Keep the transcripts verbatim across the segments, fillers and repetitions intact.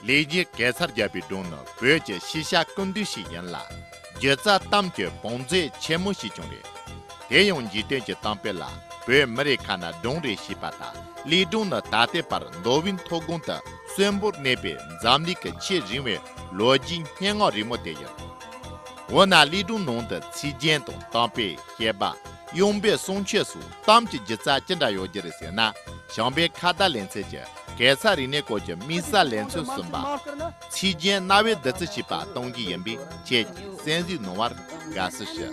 ལས་རྒྱུ་གེ་སར་རྒྱལ་པོའི་སྒྲུང་ནི་བོད་ཀྱི་ཤེས་བྱ་ཀུན་བཏུས་ཤིག་ཡིན་ལ། སྒྱུ་རྩལ་གཏམ་གྱི་བང་མཛོད་ཆེན་མོ་ཞིག་ཀྱང་རེད། དེ་ཡང་འཇིག་རྟེན་གྱི་གཏམ་དཔེ་ལ་བོད་མི་རེ་ཁ་ན་སྒྲུང་རེ་ཞེས་པ་དང་། གླེང་སྒྲུང་ནི་ད་ལྟའི་བར་མདོ་དབུས་མཐོ་སྒང་དུ་གསོན་པོར་གནས་པའི་འཛམ་གླིང་གི་ཆེས་རིང་བའི་ལོ་རྒྱུས་སྙན་ངག་རིང་མོ་དེ་ཡིན། འོ་ན་གླེང་སྒྲུང་ནང་དུ་ཚིག་རྒྱན་དང་གཏམ་དཔེ། བཤད་པ། དབྱངས་འབེབས། གསུང་ཆོས་སོགས་གཏམ་གྱི་སྒྱུ་རྩལ་ཅི་འདྲ་ཡོད་རྒྱུ་རེད་ཟེར་ན། བྱམས་པའི་ཁ་བརྡ་ལེ་ཚན་གྱི་གེ་སར་རིག་གནས་སྐོར་གྱི་དམིགས་བསལ་ལེ་ཚན་གསུམ་པ། ཚིག་རྒྱན་རྣ་བའི་བདུད་རྩི་ཞེས་པ་གཏོང་རྒྱུ་ཡིན་པས། ཁྱེད་ཀྱིས་གསན་གཟིགས་གནང་བར་དགའ་བསུ་ཞུ།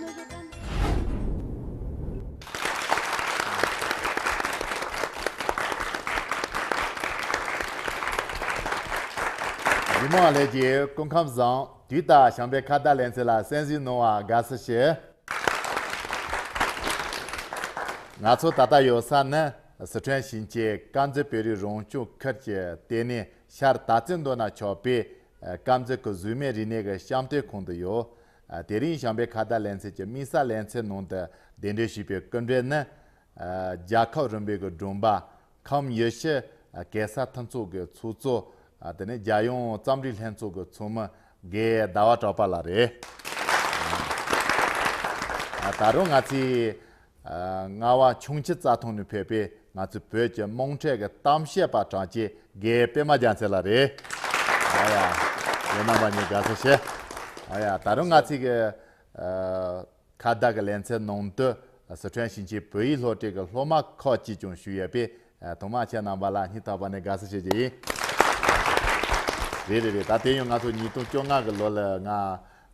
ཉིན་མོ་ལྷས་ཀྱིས་སྐུ་ཁམས་བཟང་། དུས་ལྟར་བྱམས་པའི་ཁ་བརྡ་ལེ་ཚན་ལ་གསན་གཟིགས་གནང་བར་དགའ་བསུ་ཞུ། ང་ཚོ་ད་ལྟ་ཡོད་ས་ནི་སི་ཁྲོན་ཞིང་ཆེན་དཀར་མཛེས་བོད་རིགས་རང་སྐྱོང་ཁུལ་གྱི་ལྟེ་གནས་ཤར་དར་རྩེ་མདོ་ན་ཆགས་པའི་དཀར་མཛེས་ཀྱི་གཟུགས་མེད་རིག་གནས་ཀྱི་བཤམས་སྟོན་ཁང་དུ་ཡོད། དེ་རིང་བྱམས་པའི་ཁ་བརྡ་ལེ་ཚན་གྱི་དམིགས་བསལ་ལེ་ཚན་ནང་དུ་གདན་འདྲེན་ཞུས་པའི་སྐུ་མགྲོན་ནི། རྒྱལ་ཁབ་རིམ་པའི་གི་སྒྲོམ་པ། ཁམས་ཡུལ་ཤུལ་གེ་སར་མཐུན་ཚོགས་ཀྱི་ཚོགས་གཙོ། དེ་ནས་རྒྱལ་ཡོངས་རྩོམ་རིག་ལྷན་ཚོགས་ཀྱི་ཚོགས་མི་དགེ་ཟླ་བ་གྲགས་པ་ལགས་རེད། ད་རུང་ང་ཚོའི་རྔ་བ་ཁྱུང་མཆུ་རྩྭ་ཐང་ནས་ཕེབས་པའི་ང་ཚོའི་བོད་ཀྱི་དམངས་ཁྲོད་ཀྱི་གཏམ་བཤད་པ་གྲགས་ཅན་དགེ་པད་མ་རྒྱལ་མཚན་ལགས་རེད། ཨ་ཡ། ཁྱེད་རྣམ་པ་གཉིས་དགའ་བསུ་ཞུ། ཨ་ཡ། ད་རུང་ང་ཚོའི་གི་ཁ་བརྡ་གི་ལེ་ཚན་ནང་དུ་སི་ཁྲོན་ཞིང་ཆེན་བོད་ཡིག་སློབ་གྲྭའི་གི་སློབ་མ་ཁག་ཅིག་ཀྱང་ཞུགས་ཡོད་པས། ཐོག་མར་ཁྱེད་རྣམ་པ་ལ་སྙིང་ཐག་པ་ནས་དགའ་བསུ་ཞུ་རྒྱུ་ཡིན། རེད་རེད་རེད། ད་དེ་ཡང་ང་ཚོ་ཉིས་སྟོང་བཅོ་ལྔ་གི་ལོ་ལ་ང་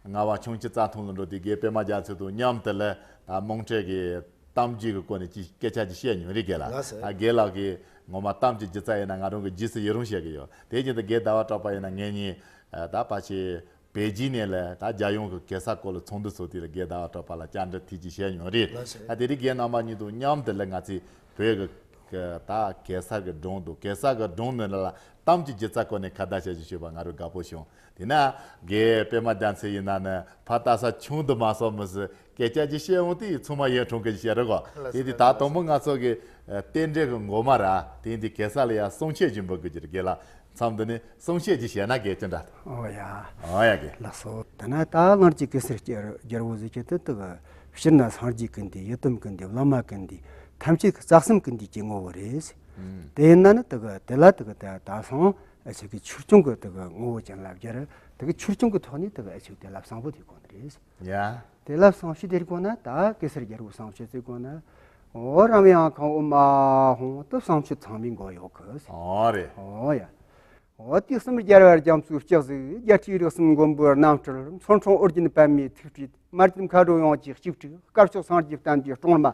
རྔ་བ་ཁྱུང་མཆུ་རྩྭ་ཐང་ལ་འགྲོ་དུས་དགེ་པད་མ་རྒྱལ་མཚན་དང་མཉམ་དུ་ལ་ད་དམངས་ཁྲོད་ཀྱི་གཏམ་རྒྱུད་ཀྱི་སྐོར་ནས་ཅིག་སྐད་ཆ་ཅིག་བཤད་མྱོང་རེད་དགེ་ལགས། ལགས་སོ། ད་དགེ་ལགས་ཀྱིས་ངོ་མ་གཏམ་གྱི་སྒྱུ་རྩལ་ཡིན་ན་ང་རང་གི་རྗེས་སུ་ཡི་རང་བྱེད་ཀྱི་ཡོད། དེ་བཞིན་དུ་དགེ་ཟླ་བ་གྲགས་པ་ཡིན་ན་ངེད་གཉིས་ད་ཕལ་ཆེར། པེ་ཅིན་ནས་ལ་ད་རྒྱལ་ཡོངས་ཀྱི་གེ་སར་སྐོར་ལ་ཚོགས་འདུ་ཚོགས་དུས་ལ་དགེ་ཟླ་བ་གྲགས་པ་ལ་བཅར་འདྲི་ཐེངས་གཅིག་བྱས་མྱོང་རེད། ལགས་སོ། ད་དེ་རིང་དགེ་རྣམ་པ་གཉིས་དང་མཉམ་དུ་ལ་ང་ཚོའི་བོད་ཀྱི་ད་གེ་སར་གྱི་སྒྲུང་དང་གེ་སར་གྱི་སྒྲུང་ནི་ལ་གཏམ་གྱི་སྒྱུ་རྩལ་སྐོར་ནས་ཁ་བརྡ་བྱ་རྒྱུ་ཞུས་པ་ང་རང་དགའ་པོ་བྱུང་། དེས་ན་དགེ་པད་མ་རྒྱལ་མཚན་ཡིན་ན་ནི་ཕ་ལྟ་ས་ཆུང་དུ་མ་སོང་མི་སྲིད་སྐད་ཆ་ཅིག་བཤད་འོང་དུས་ཚང་མ་ཡིད་འཕྲོག་གི་བཤད་རོགས་གོ། ལགས་སོ། དེ་དེ་ད་དང་པོ་ང་ཚོ་གི་རྟེན་འབྲེལ་གྱི་འགོ་མ་ར་དེ་འདི་གེ་སར་ལ་ཡང་གསུང་ཆོས་སྦྱིན་པ་དགོས་ཀྱི་རེད་དགེ་ལགས། མཚམས་འདི་ནས་གསུང་བཤད་ཅིག་བྱས་ན་དགེ་ཅི་འདྲ། ཨོ་ཡ། ཨོ་ཡ་དགེ། ལགས་སོ། ད་ནི་ད་གླིང་རྗེ་གེ་སར་རྒྱལ་རྒྱལ་པོ་ཟེར་གྱི་དེ་དག་སྤྱིར་ན་སངས་རྒྱས་ཀུན་འདུས་ཡི་དམ་ཀུན་འདུས་བླ་མ་ཀུན་འདུས་ཐམས་ཅད་ཀྱི་རྩ་གསུམ་ཀུན་འདུས་ཀྱི་ངོ་བོ་རེད། ཨུམ། དེ་ཡིན་ན་ནི་དག་དེ་ལ་དག་ད་ད་སོང་ཨ་ཆོས་ཀྱི་ཆོས་སྐྱོང་གི་དག་ངོ་བོ་ཅན་ལ་སྦྱར། དག་ཆོས་སྐྱོང་གི་ཐོག་ནས་དག་ཨ་ཆོས་དེ་ལ་བཟང་པོ་དེ་དགོངས་ནི་རེད། ཡ། དེ་ལ་བསང་མཆོད་དེ་རིགས་གོ་ན་ད་གེ་སར་རྒྱལ་པོ་བསང་མཆོད་ཟེར་གོ་ན། འོ་རང་ཡང་ཁང་འོ་མ་ཧོང་དུ་བསང་མཆོད་ཚང་མའི་མགོ་ཡོད་གི། ཨོ་རེད། ཨོ་ཡ། འོ་དུས་གསུམ་རྒྱལ་བ་རྒྱ་མཚོའི་སྤྱི་གཟིགས། རྒྱལ་སྲས་རིགས་གསུམ་མགོན་པོའི་རྣམ་སྤྲུལ། མཚོན་འཕྲེང་ཨོ་རྒྱན་པདྨའི་ཐུགས་སྤྲུལ། མ་བསྒྲིམས་མཁའ་འགྲོ་ཡོངས་ཀྱི་གཅིག་སྒྲིལ། དཀར་ཕྱོགས་སངས་རྒྱས་བསྟན་པའི་སྲུང་མ།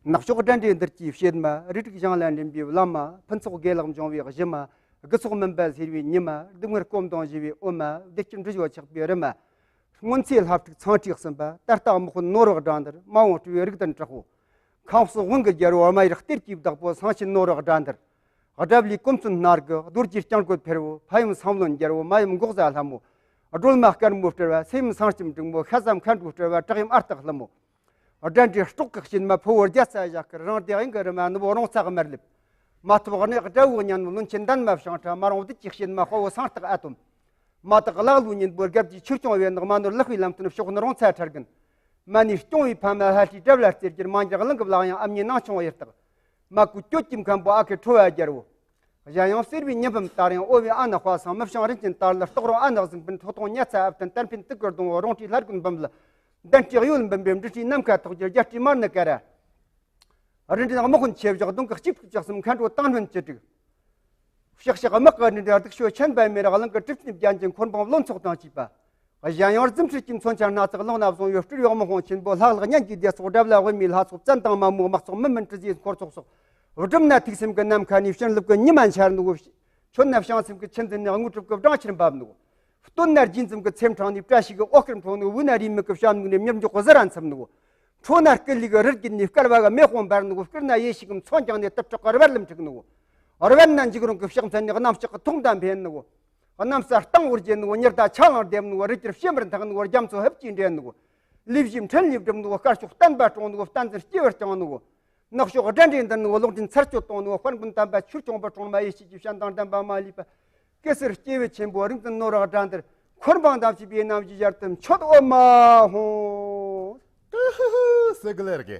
ནག་ཕྱོགས་དགྲ་འདྲེ་འདུལ་གྱི་བྱེད་མ། རིགས་དྲུག་ཞིང་ལ་འདྲེན་པའི་བླ་མ། ཕུན་ཚོགས་དགེ་ལེགས་འབྱུང་བའི་གཞི་མ། དགུ་ཚོགས་མུན་པ་སེལ་བའི་ཉི་མ། སྡུག་བསྔལ་སྐོམ་དང་ཞི་བའི་འོ་མ། བདེ་སྐྱིད་འབྲུ་བཞི་ཆགས་པའི་རི་མ། སྔོན་ཚེ་ལྷ་ཕྲུག་ཚངས་དྲས་གསུམ་པ། ད་ལྟ་དམག་དཔོན་ནོར་བུ་དགྲ་འདུལ། མ་འོངས་སྤྲུལ་པའི་རིགས་ལྡན་དྲག་པོ། ཁམས་གསུམ་དབང་གི་རྒྱལ་པོ་རྨ་ཡུལ་གཏེར་གྱི་བདག་པོ་སངས་ཆེན་ནོར་བུ་དགྲ་འདུལ། དགྲ་བླའི་གོ་མཚོན་སྣ་དགུ་རྡོ་རྗེ་རྐྱང་རྒོད་ཕེར་བོ། ཕ་ཡུམ་སྲང་བློན་རྒྱལ་པོ། མ་ཡུམ་འགོག་བཟའ་ལྷ་མོ། སྒྲོལ་མ་དཀར་མོ་སྤྲུལ་པ། ཚེ་ཡུམ་སེང་ལྕམ་འབྲུག་མོ། ཤ་ཟ་མཁའ་འགྲོའི་སྤྲུལ་པ། བྲག་ཡུམ་ཨ་སྟག་ཀླུ་མོ། དགྲ་འདྲེ་སྲོག་གི་གཤེད་མ། ཕུ་བོ་རྒྱ་ཚ་ཞྭ་དཀར། རང་སྡེ་དབྱིན་གྱི་རི་མ། ནུ་བོ་རོང་ཚ་དམར་ལེབ། མ་ཐོབ་གནས་དགྲ་བོ་གཉན་མོ། བློན་ཆེན་འདན་མ་བྱང་ཁྲ། མ་རུངས་བདུད་ཀྱི་གཤེད་མ། དཔའ་བོ་སེང་སྟག་ཨ་དོམ། མ་དག་ཀླ་ཀློའི་གཉེན་པོ། དགའ་བདེའི་ཆོས་སྐྱོང་བའི་ནག་མ། ནོར་ལེགས་པའི་ལམ་སྟོན་ཕྱོགས་ནི་རོང་ཚ་ཁྲ་རྒན། མ་ཎིས་སྐྱོང་བའི་ཕ་མ། ལྷ་ཁྲིའི་གྲྭ་བླ་རྩེ་རྒྱལ། མ་འཇིགས་གླིང་གི་ལག་གཡང་། ཨ་མྱེས་ནང་ཆུང་ཡི་སྟག། མ་བསྐོས་གྱོད་ཀྱི་མཁན་པོ། ཨ་ཁུ་ཁྲོ་བ་རྒྱལ་པོ། གཞན་ཡང་གསེར་བའི་ཉི་འབུམ་དར་དབྱངས། འོ་བའི་ཨ་ནི་དཔའ་སངས། མི་བྱང་རིན་ཆེན་དར་ལ་སྟག་རོང་ཨ་ནག་གཟིག་འབུམ། ཐོག་དང་ཉ་ཚ་ཨ་བརྟན། གཏན་ཕན་དུ་ཀིར་གདོང་བོ། རོང་ཁྲི་ལྷ་རྒོད་འབུམ་ལ། འདན་ཁྲི་གཡོ་ལ་འབུམ་པའི། འབྲི་ཁྲི་ནམ་མཁའ་ཐོག་རྒྱལ། རྒྱལ་སྲས་དམར་ནི་ཀ་ར། རིན་བྲལ་དམག་དཔོན་ཆེ་བཞག་གདོང་གི་སྐྱིད་ཕུག་ལྕགས་གསུམ། མཁའ་འགྲོ་དང་སྨན་བཅུ་དྲུག། ཤག་ཤག་དམག་གི་རིན་བྲལ་སྡུག་ཤོས་ཆེན་པའི་མེ་རག་གླིང་གི་གྲུབ་ཆེན་བརྒྱ་འགྱུར། འཁོར་འབངས་བློན་ཚོགས་དང་བཅས་པ། གཞན་ཡང་རྫུ་འཕྲུལ་གྱི་མཚོན་ཆ་སྣ་ཚོགས་ལོང་ན་བཟུང་ཡོད། སྤྲུལ་བའི་དམག་དཔུང་ཆེན་པོ། ལྷ་ལག་གཉན་གྱི་སྡེ་ཚོགས། དགྲ་བླ་དབུ་མའི་ལྷ་ཚོགས། བཙན་དང་མ་མོའི་དམག་ཚོགས། མི་མིན་གྲུ་བཞིའི་འཁོར་ཚོགས་སོགས། སྒྲུབ་ན་ཐུགས་སེམས་ཀྱི་ནམ་མཁའ་ནས། བྱིན་རླབས་ཀྱི་ཉི་མ་འཆར་ནུ། མཆོད་ན་བྱང་སེམས་ཀྱི་ཆུ་འཛིན་ནས། དངོས་གྲུབ་ཀྱི་སྦྲང་ཆར་འབབ་ནུ། བསྟོད་ན་རྗེས་འཛུམ་གྱི་ཚེམས་འཕྲང་ནས། བཀྲ་ཤིས་ཀྱི་འོད་སྐུར་འཕྲོ་ནུ། འབུལ་ན་རེའུ་མིག་གི་བྱ་སྨུག་ནས། མྱུར་མགྱོགས་ཀྱི་གཟི་ར་འཚིབ་ནུ། འཕྲོ་ན་སྐུ་ལུས་ཀྱི་རི་རྒྱུད་ནས། བསྐལ་པ་གི་མེ་དཔུང་འབར་ནུ། བསྐུར་ན་ཡེ་ཤེས་ཀྱི་མཚོ་འགྱིང་ནས། དུད་ཁྲག་གི་རྦ་རླབས་འཁྲུག་ནུ། རྦད་ན་འཇིགས་རུང་གི་ཕྱག་འཚལ་ནས། གནམ་ལྕགས་ཀྱི་ཐོག་མདའ་འཕེན་ནུ། གནམ་ས་སྟེང་འོར་བརྗེ་ནུ། ཉི་ཟླ་ཆ་ལང་ལྡེམ་ནུ། རི་རྒྱལ་ཕྱེ་མར་འཐག་ནུ། རྒྱ་མཚོ་ཧིབ་ཀྱིས་འདྲེན་ནུ། ལས་བཞི་འཕྲིན་ལས་སྒྲུབ་ནུ། དཀར་ཕྱོགས་བསྟན་པ་སྲུང་ནུ། བསྟན་འཛིན་སྐྱེས་བུ་བསྐྱངས་ནུ། ནག་ཕྱོགས་དགྲ་འདྲེ་འདུལ་ནུ། ལོག་འདྲེན་ཚར་གཅོད་གཏོང་ནུ། དཔལ་མགོན་དམ་པ་ཆོས་སྐྱོང་བུ་ཁྲོང་མ། ཡེ་ཤེས་ཀྱི་སྤྱན་དང་ལྡན་པ་མ་ལུས་པ། གེ་སར་སྐྱེས་བུ་ཆེན་པོ་རིགས་ཙམ་ནོར་བ་དགྲ་འདུལ་འཁོར་འབངས་དང་བཅས་པའི་རྣམ་བཞི་ཡར་དུ་མཆོད་འོས་མ་ཧོ། ཀུ་ཧུ་ཧུ་ཟེར་གི་ལེར་གི།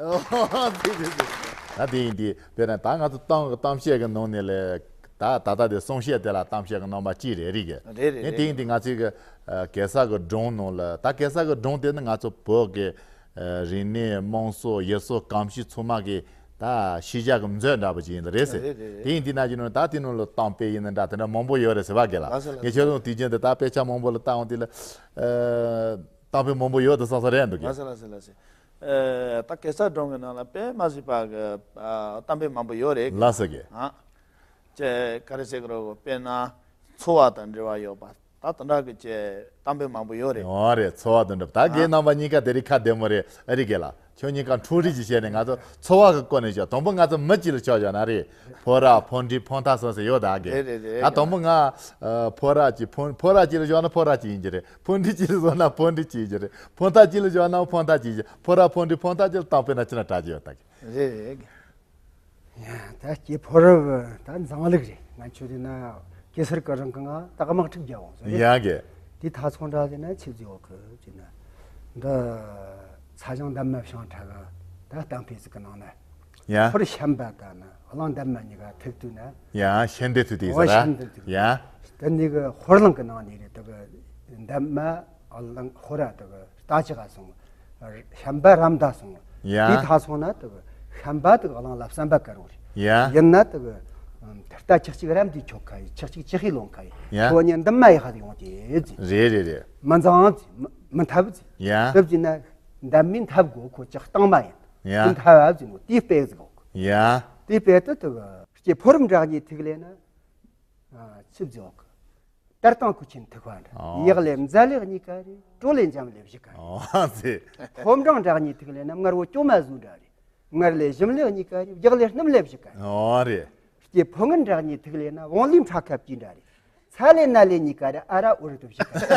ཨོ། དེ་དེ་དེ། ད་དེ་ཡིན་དེ་དཔེར་ན་ད་ང་ཚོ་གཏམ་གཏམ་བཤད་གི་ནང་ནས་ལས་ད་ད་ལྟ་དེ་གསུང་བཤད་དེ་ལ་གཏམ་བཤད་གི་རྣམ་པ་གཅིག་རེད་རེད་གི། རེད་རེད། ངས་དེ་ཡིན་དེ་ང་ཚོའི་གི་ཨ་གེ་སར་གི་སྒྲུང་ནང་ལ། ད་གེ་སར་གི་སྒྲུང་དེ་ནི་ང་ཚོ་བོད་གི་ཨ་རིག་གནས་དམངས་སྲོལ་ཡུལ་སྲོལ་གོམས་གཤིས་ཚང་མ་གི་ད་ཤེས་བྱ་གི་མཛོད་འདྲ་པོ་ཅིག་ཡིན་ད་རེད་ཟེར། རེད་རེད་རེད། དེ་ཡིན་དེ་ན་གི་ནང་ད་དེ་ནང་ལ་གཏམ་དཔེ་ཡིན་ན་འདྲ་དེ་འདྲ་མང་པོ་ཡོད་རེད་ཟེར་བ་གི་ལ། ལགས་སོ་ལགས་སོ། ངས་ཁྱེད་རང་དུས་རྒྱུན་དུ་ད་དཔེ་ཆ་མང་པོ་ལ་བལྟ་འོང་དེ་ལ་ཨ་གཏམ་དཔེ་མང་པོ་ཡོད་དུ་བསམ་ས་རེད་འདུག་གི། ལགས་སོ་ལགས་སོ་ལགས་སོ། ཨ་ད་གེ་སར་སྒྲུང་གི་ནང་ལ་དཔེ་མ་སྲིད་པ་གི་ཨ་གཏམ་དཔེ་མང་པོ་ཡོད་རེད་གི། ལགས་སོ་གི། ཨ་ཅེ་ག་རེ་ཟེར་གི་རོ། དཔེར་ན་འཚོ་བ་དང་འབྲེལ་བ་ཡོད་པ། ད་དེ་འདྲ་གི་ཅེ་གཏམ་དཔེ་མང་པོ་ཡོད་རེད། ཨོ་རེད། འཚོ་བ་དང་འབྲེལ་བ། ད་ཨ་རྒན་རྣམ་པ་གཉིས་ཀ་དེ་རིགས་ཁ་བདེ་མོ་རེད། ཨ་རིག་གི་ལ། ཁྱོད་གཉིས་ཀ་འཕྲོ་རིས་ཀྱི་བཤད་ནས་ང་ཚོ་འཚོ་བ་གི་སྐོར་ནས་བཤད། དང་པོ་ང་ཚོ་མི་གཅིག་ལ་ཆ་བཞག་ན་རེད། ཕོ་ར་ཕོ་འདྲི་ཕོ་མཐའ་སོགས་སུ་ཡོད་ད་གི། རེད་རེད་རེད། ད་དང་པོ་ང་ཨ་ཕོ་ར་གཅིག་ཕོ་ཕོ་ར་གཅིག་ལ་བཞག་ན་ཕོ་ར་གཅིག་ཡིན་གྱི་རེད། ཕོ་འདྲི་གཅིག་ལ་བཞག་ན་ཕོ་འདྲི་གཅིག་ཡིན་གྱི་རེད། ཕོ་མཐའ་གཅིག་ལ་བཞག་ན་ཕོ་མཐའ་གཅིག་ཡིན་གྱི། ཕོ་ར་ཕོ་འདྲི་ཕོ་མཐའ་གཅིག་ལ་གཏམ་དཔེ་ན་ཅི་ན་གྲགས་ཀྱི་ཡོད་ད་གི། རེད་རེད། ཡ་ད་སྐྱེས་ཕོ་རབ་ད་འཛིང་ལུགས་རེད། ང་ཆོ་དེ་ན་གེ་སར་གི་རིང་གི་ང་ད་དམག་འཁྲུག་རྒྱག་འོང་ཟེར་རེད། ཡ་གི། དེ་ཐ་ཚོང་འདྲ་དེ་ན་ཆི་ཟིག་ཡོད་གི་ཅེ་ན། འདི་ཚ་ཞང་འདབ་མ་བྱང་ཁྲ་གི་ད་གཏམ་དཔེ་ཟིག་གི་ནང་ན། ཡ། ཧོར་ཤམ་པ་དང་ན་གླང་འདབ་མ་གཉིས་ཀ་ཐུག་དུས་ན། ཡ་ཤན་དེ་ཐུག་དེ་ཟེར་ར། ཤན་དེ་ཐུག་ཡ། དེ་ནི་གི་ཧོར་གླིང་གི་ནང་ནས་རེད། དེ་གི་འདབ་མ་གླང་ཧོར་ར་དེ་གི་རྟ་ཅི་ག་སོང་། ཤམ་པ་རམ་ད་སོང་། ཡ། དེ་ཐ་སོང་ན་དེ་གི་ཤམ་པ་དེ་གི་གླང་ལ་བསམ་པ་དཀར་བོ་རེད། ཡ། ཡིན་ན་དེ་གི་རྟ་ཁྱག་ཅིག་རམ་དེ་ཁྱོ་ཁ་ཡི་ཁྱག་ཅིག་ཅི་ཧི་ལོང་ཁ་ཡི། ཡ། ཁྱོ་ཉིད་འདི་མ་ཡི་ཧ་ཡོང་དེ་ཟེར། རེད་རེད་རེད། མི་འཛང་ཟེར། མི་མི་འཐབ་ཟེར། ཡ། འཐབ་ཟེར་ན་འདབ་མའི་འཐབ་དགོས། ཁོ་ཅག་སྟག་མ་ཡིན། ཡ། དེ་འཐབ་ཟེར་ནོ་དེ་དཔེ་ཟིག་གོ། ཡ། དེ་དཔེ་དེ་དེ་གི་སྐྱེས་ཕོ་རབ་འདྲ་གཉིས་ཐུག་ལས་ན། ཨ་ཆི་ཟིག་གོ། ལྟར་དང་ཁུ་ཆེན་ཐུག་པ་འདྲ། ཨོ། གཡག་ལས་མཛའ་ལས་གཉིས་ཀ་རེད། གྲོ་ལས་འཇམ་ལས་བཞི་ཀ་རེད། ཨོ་ཟེ། ཕོ་འབྲང་འདྲ་གཉིས་ཐུག་ལས་ན་མངར་བོ་ཅོ་མ་བཟོ་འདྲ་རེད། མངར་ལས་ཞིམ་ལས་གཉིས་ཀ་རེད། བྱག་ལས་སྣུམ་ལས་བཞི་ཀ་རེད། ཨོ་རེད། སྐྱེས་ཕོ་ངན་འདྲ་གཉིས་ཐུག་ལས་ན་བང་ལི་ཕྲ་ཁ་བཀྱིས་འདྲ་རེད། ཚ་ལས་ན་ལས་གཉིས་ཀ་རེད། ཨ་ར་འུ་རུ་དུ་བཞི་ཀ་རེད།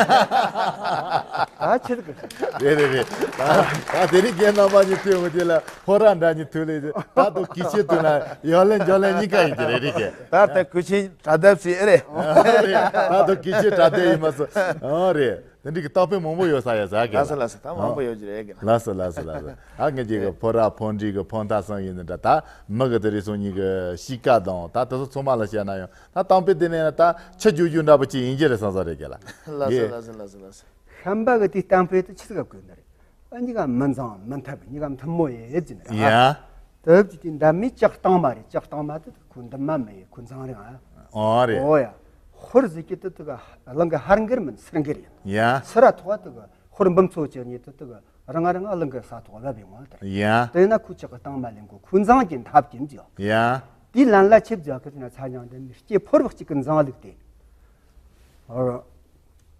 ད་ཆི་ཟིག་གི། རེད་རེད་རེད། ད་ད་དེ་རིང་རྒན་རྣམ་པ་གཉིས་ཐུག་འོང་དེ་ལ། ཕོ་ར་འདྲ་གཉིས་ཐུག་ལས་ད་དུང་གི་ཆེ་ཐུག་ན་ཡོ་ལེན་ཇོ་ལེན་གཉིས་ཀ་ཡིན་གྱི་རེད་རེད་གི། ད་ལྟ་གུ་ཆེན་གྲ་རྡབ་ཞིག་ཨེ་རེད། ད་དུང་གི་ཆེ་གྲ་རྡབ་ཡིན་མ་སོང་། ཨོ་རེད། དེ་འདྲ་གི་གཏམ་དཔེ་མང་པོ་ཡོད་ས་ཡ་ཟ་གི། ལགས་སོ་ལགས་སོ། ད་མང་པོ་ཡོད་ཀྱི་རེད་གི། ལགས་སོ་ལགས་སོ་ལགས་སོ། ཨ་ངེད་ཀྱི་གི་ཕོ་ར་ཕོ་འདྲི་གི་ཕོ་མཐའ་སོང་ཡིན་འདྲ། ད་མི་གི་དེ་རིང་སང་ཉིན་གི་གཤིས་ཀ་དང་ད་དེ་ཚོ་ཚང་མ་ལ་བཤད་ན་ཡང་ད་གཏམ་དཔེ་དེ་ནས་ད་ཆི་རྒྱུ་རྒྱུ་འདྲ་པོ་ཅིག་ཡིན་གྱི་རེད་བསམ་ས་རེད་གི་ལ། ལགས་སོ་ལགས་སོ་ལགས་སོ་ལགས་སོ། ཤམ་པ་གི་དེའི་གཏམ་དཔེ་དེ་ཆི་ཟིག་ག་བཀོད་ནི་རེད། ཨ་གཉིས་ཀ་མི་འཛང་མི་འཐབ། གཉིས་ཀ་མཐུན་མོ་ཡེ་ཟིན་ར། ཡ། དེ་བཞིན་དེ་འདབ་མའི་ལྕགས་སྟེང་མ་རེད། ལྕགས་སྟེང་མ་དེ་ཁོ་འདབ་མ་མི་ཡེ། ཁོ་འཛང་རེད་ཨ། ཨོ་རེད། ཨོ་ཡ། ཧོར་ཟིག་གི་དེ་དེ་ག་གླིང་གི་ཧར་འགར་མིན་སུར་འགར་ཡིན། ཡ། སུ་ར་ཐོག་དེ་ག་ཧོར་འབུམ་ཚོ་བཅུ་གཉིས་དེ་དེ་ག་རང་རང་གླིང་གི་ས་ཐོག་ལབ་ཡོང་བ་དེ་རེད། ཡ། དེ་ན་ཁོ་ལྕགས་སྟེང་མ་ལེན་གོ། ཁོ་འཛང་གི་འཐབ་ཀྱིན་ཟིག་ཡ། དེའི་ལན་ལ་ཆི་ཟིག་གི་ན་ཚ་ཉང་དེ་ནི་སྐྱེས་ཕོ་རབ་གཅིག་གི་འཛང་ལུགས་དེ། ཨོ།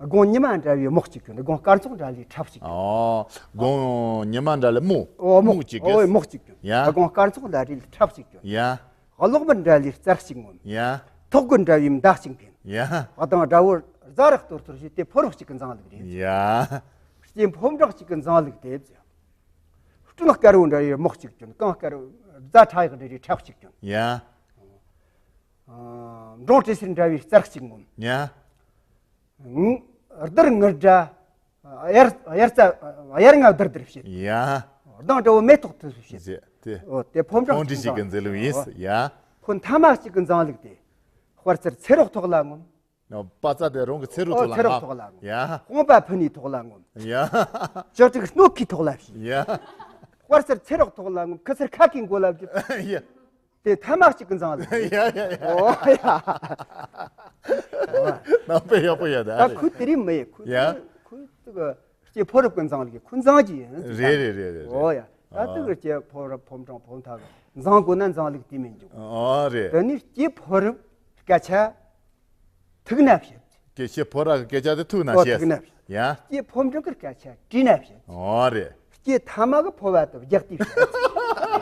དགུང་ཉི་མ་འདྲ་བའི་རྨོག་གཅིག་གྱོན། དགུང་སྐར་ཚོགས་འདྲ་ལའི་ཁྲབ་གཅིག་གྱོན། ཨོ། དགུང་ཉི་མ་འདྲ་ལའི་རྨོག་ཨོ་རྨོག་རྨོག་གཅིག་གྱོན། ཨོ་རྨོག་གཅིག་གྱོན། ཡ། དགུང་སྐར་ཚོགས་འདྲ་ལའི་ཁྲབ་གཅིག་གྱོན། ཡ། གློག་མི་འདྲ་ལའི་རྩར་གཅིག་ངོམ། ཡ། ཐོག་གུ་འདྲ་བའི་མདའ་གཅིག་འཕེན། ཡ། གདང་འདྲ་བོ་རྫ་རག་གཏོར་གཏོར་བྱས་ཏེ་ཕོ་རབ་གཅིག་གི་འཛང་ལུགས་རེད། ཡ། སྐྱེས་ཕོ་འབྲང་གཅིག་གི་འཛང་ལུགས་དེ། སྤྲིན་དཀར་བོ་འདྲ་བའི་རྨོག་གཅིག་གྱོན། གངས་དཀར་བོ་རྫ་ཁྲ་ཡག་འདྲ་བའི་ཁྲབ་གཅིག་གྱོན། ཡ། ཨ། འབྲོང་བྲེ་སེར་འདྲ་བའི་རྩར་གཅིག་ངོམ། ཡ། ཨང་། རྡུལ་ངུར་སྒྲ། དབྱར་དབྱར་རྩྭ་དབྱར་རྔ་རྡུར་རྡུར་བྱེད། ཡ། གདང་འདྲ་བོ་མེ་ཏོག་ཐིག་ཐིག་བྱེད། ཟེར་ཏེ། འོ་དེ་ཕོ་འབྲང་ཕོ་འདྲི་གཅིག་གི་མཛེས་ལུགས་ཡིན། ཡ། ཁོ་མཐའ་མ་གཅིག་གི་འཛང་ལུགས་དེ། དཔའ་རྩལ་ཚེ་རོགས་ཐོག་ལ་ངོམ། པ་ཙ་དེ་རང་གི་ཚེ་རོགས་ཨོ་ཐོག་ལ། ཚེ་རོགས་ཐོག་ལ་ངོམ། ཡ། དཔུང་པ་ཕུ་ནུའི་ཐོག་ལ་ངོམ། ཡ། ལྕགས་ཀྲིག་སྣོད་ཁའི་ཐོག་ལ་བྱས། ཡ། དཔའ་རྩལ་ཚེ་རོགས་ཐོག་ལ་ངོམ། ཁུ་ཚུར་ཁ་ཁའི་མགོ་ལ་བརྒྱུས། ཡ། དེ་ཐ་མག་གཅིག་གི་འཛང་ལུགས། ཡ་ཡ་ཡ། ཨོ་ཡ། གཏམ་དཔེ་ཡག་པོ་ཡོད་ད། ད་ཁོ་དེ་རིང་མི་ཡེ། ཁོ། ཡ། ཁོ་དེ་གི་སྐྱེས་ཕོ་རབ་ཀྱི་འཛང་ལུགས་ཁོ་འཛང་གི་ཡིན། རེད་རེད་རེད་རེད། ཨོ་ཡ། ད་དེ་གི་སྐྱེས་ཕོ་རབ་ཕོ་འབྲང་ཕོ་མཐའ་གི་འཛང་དགོས་ན་འཛང་ལུགས་དེ་མིན་འཇུག་ཨོ་རེད། དེ་ནི་སྐྱེས་ཕོ་རབ་སྐད་ཆ་ཐུག་ན་བཤད། སྐྱེས་ཕོ་རབ་ཀྱི་སྐད་ཆ་དེ་ཐུག་ན་ཨོ་བཤད། ཐུག་ན་བཤད། ཡ། སྐྱེས་ཕོ་འབྲང་གི་སྐད་ཆ་དྲིས་ན་བཤད། ཨོ་རེད། སྐྱེས་ཐ་མ་གི་ཕོ་བ་དེ་རྒྱག་དུས་བཤད།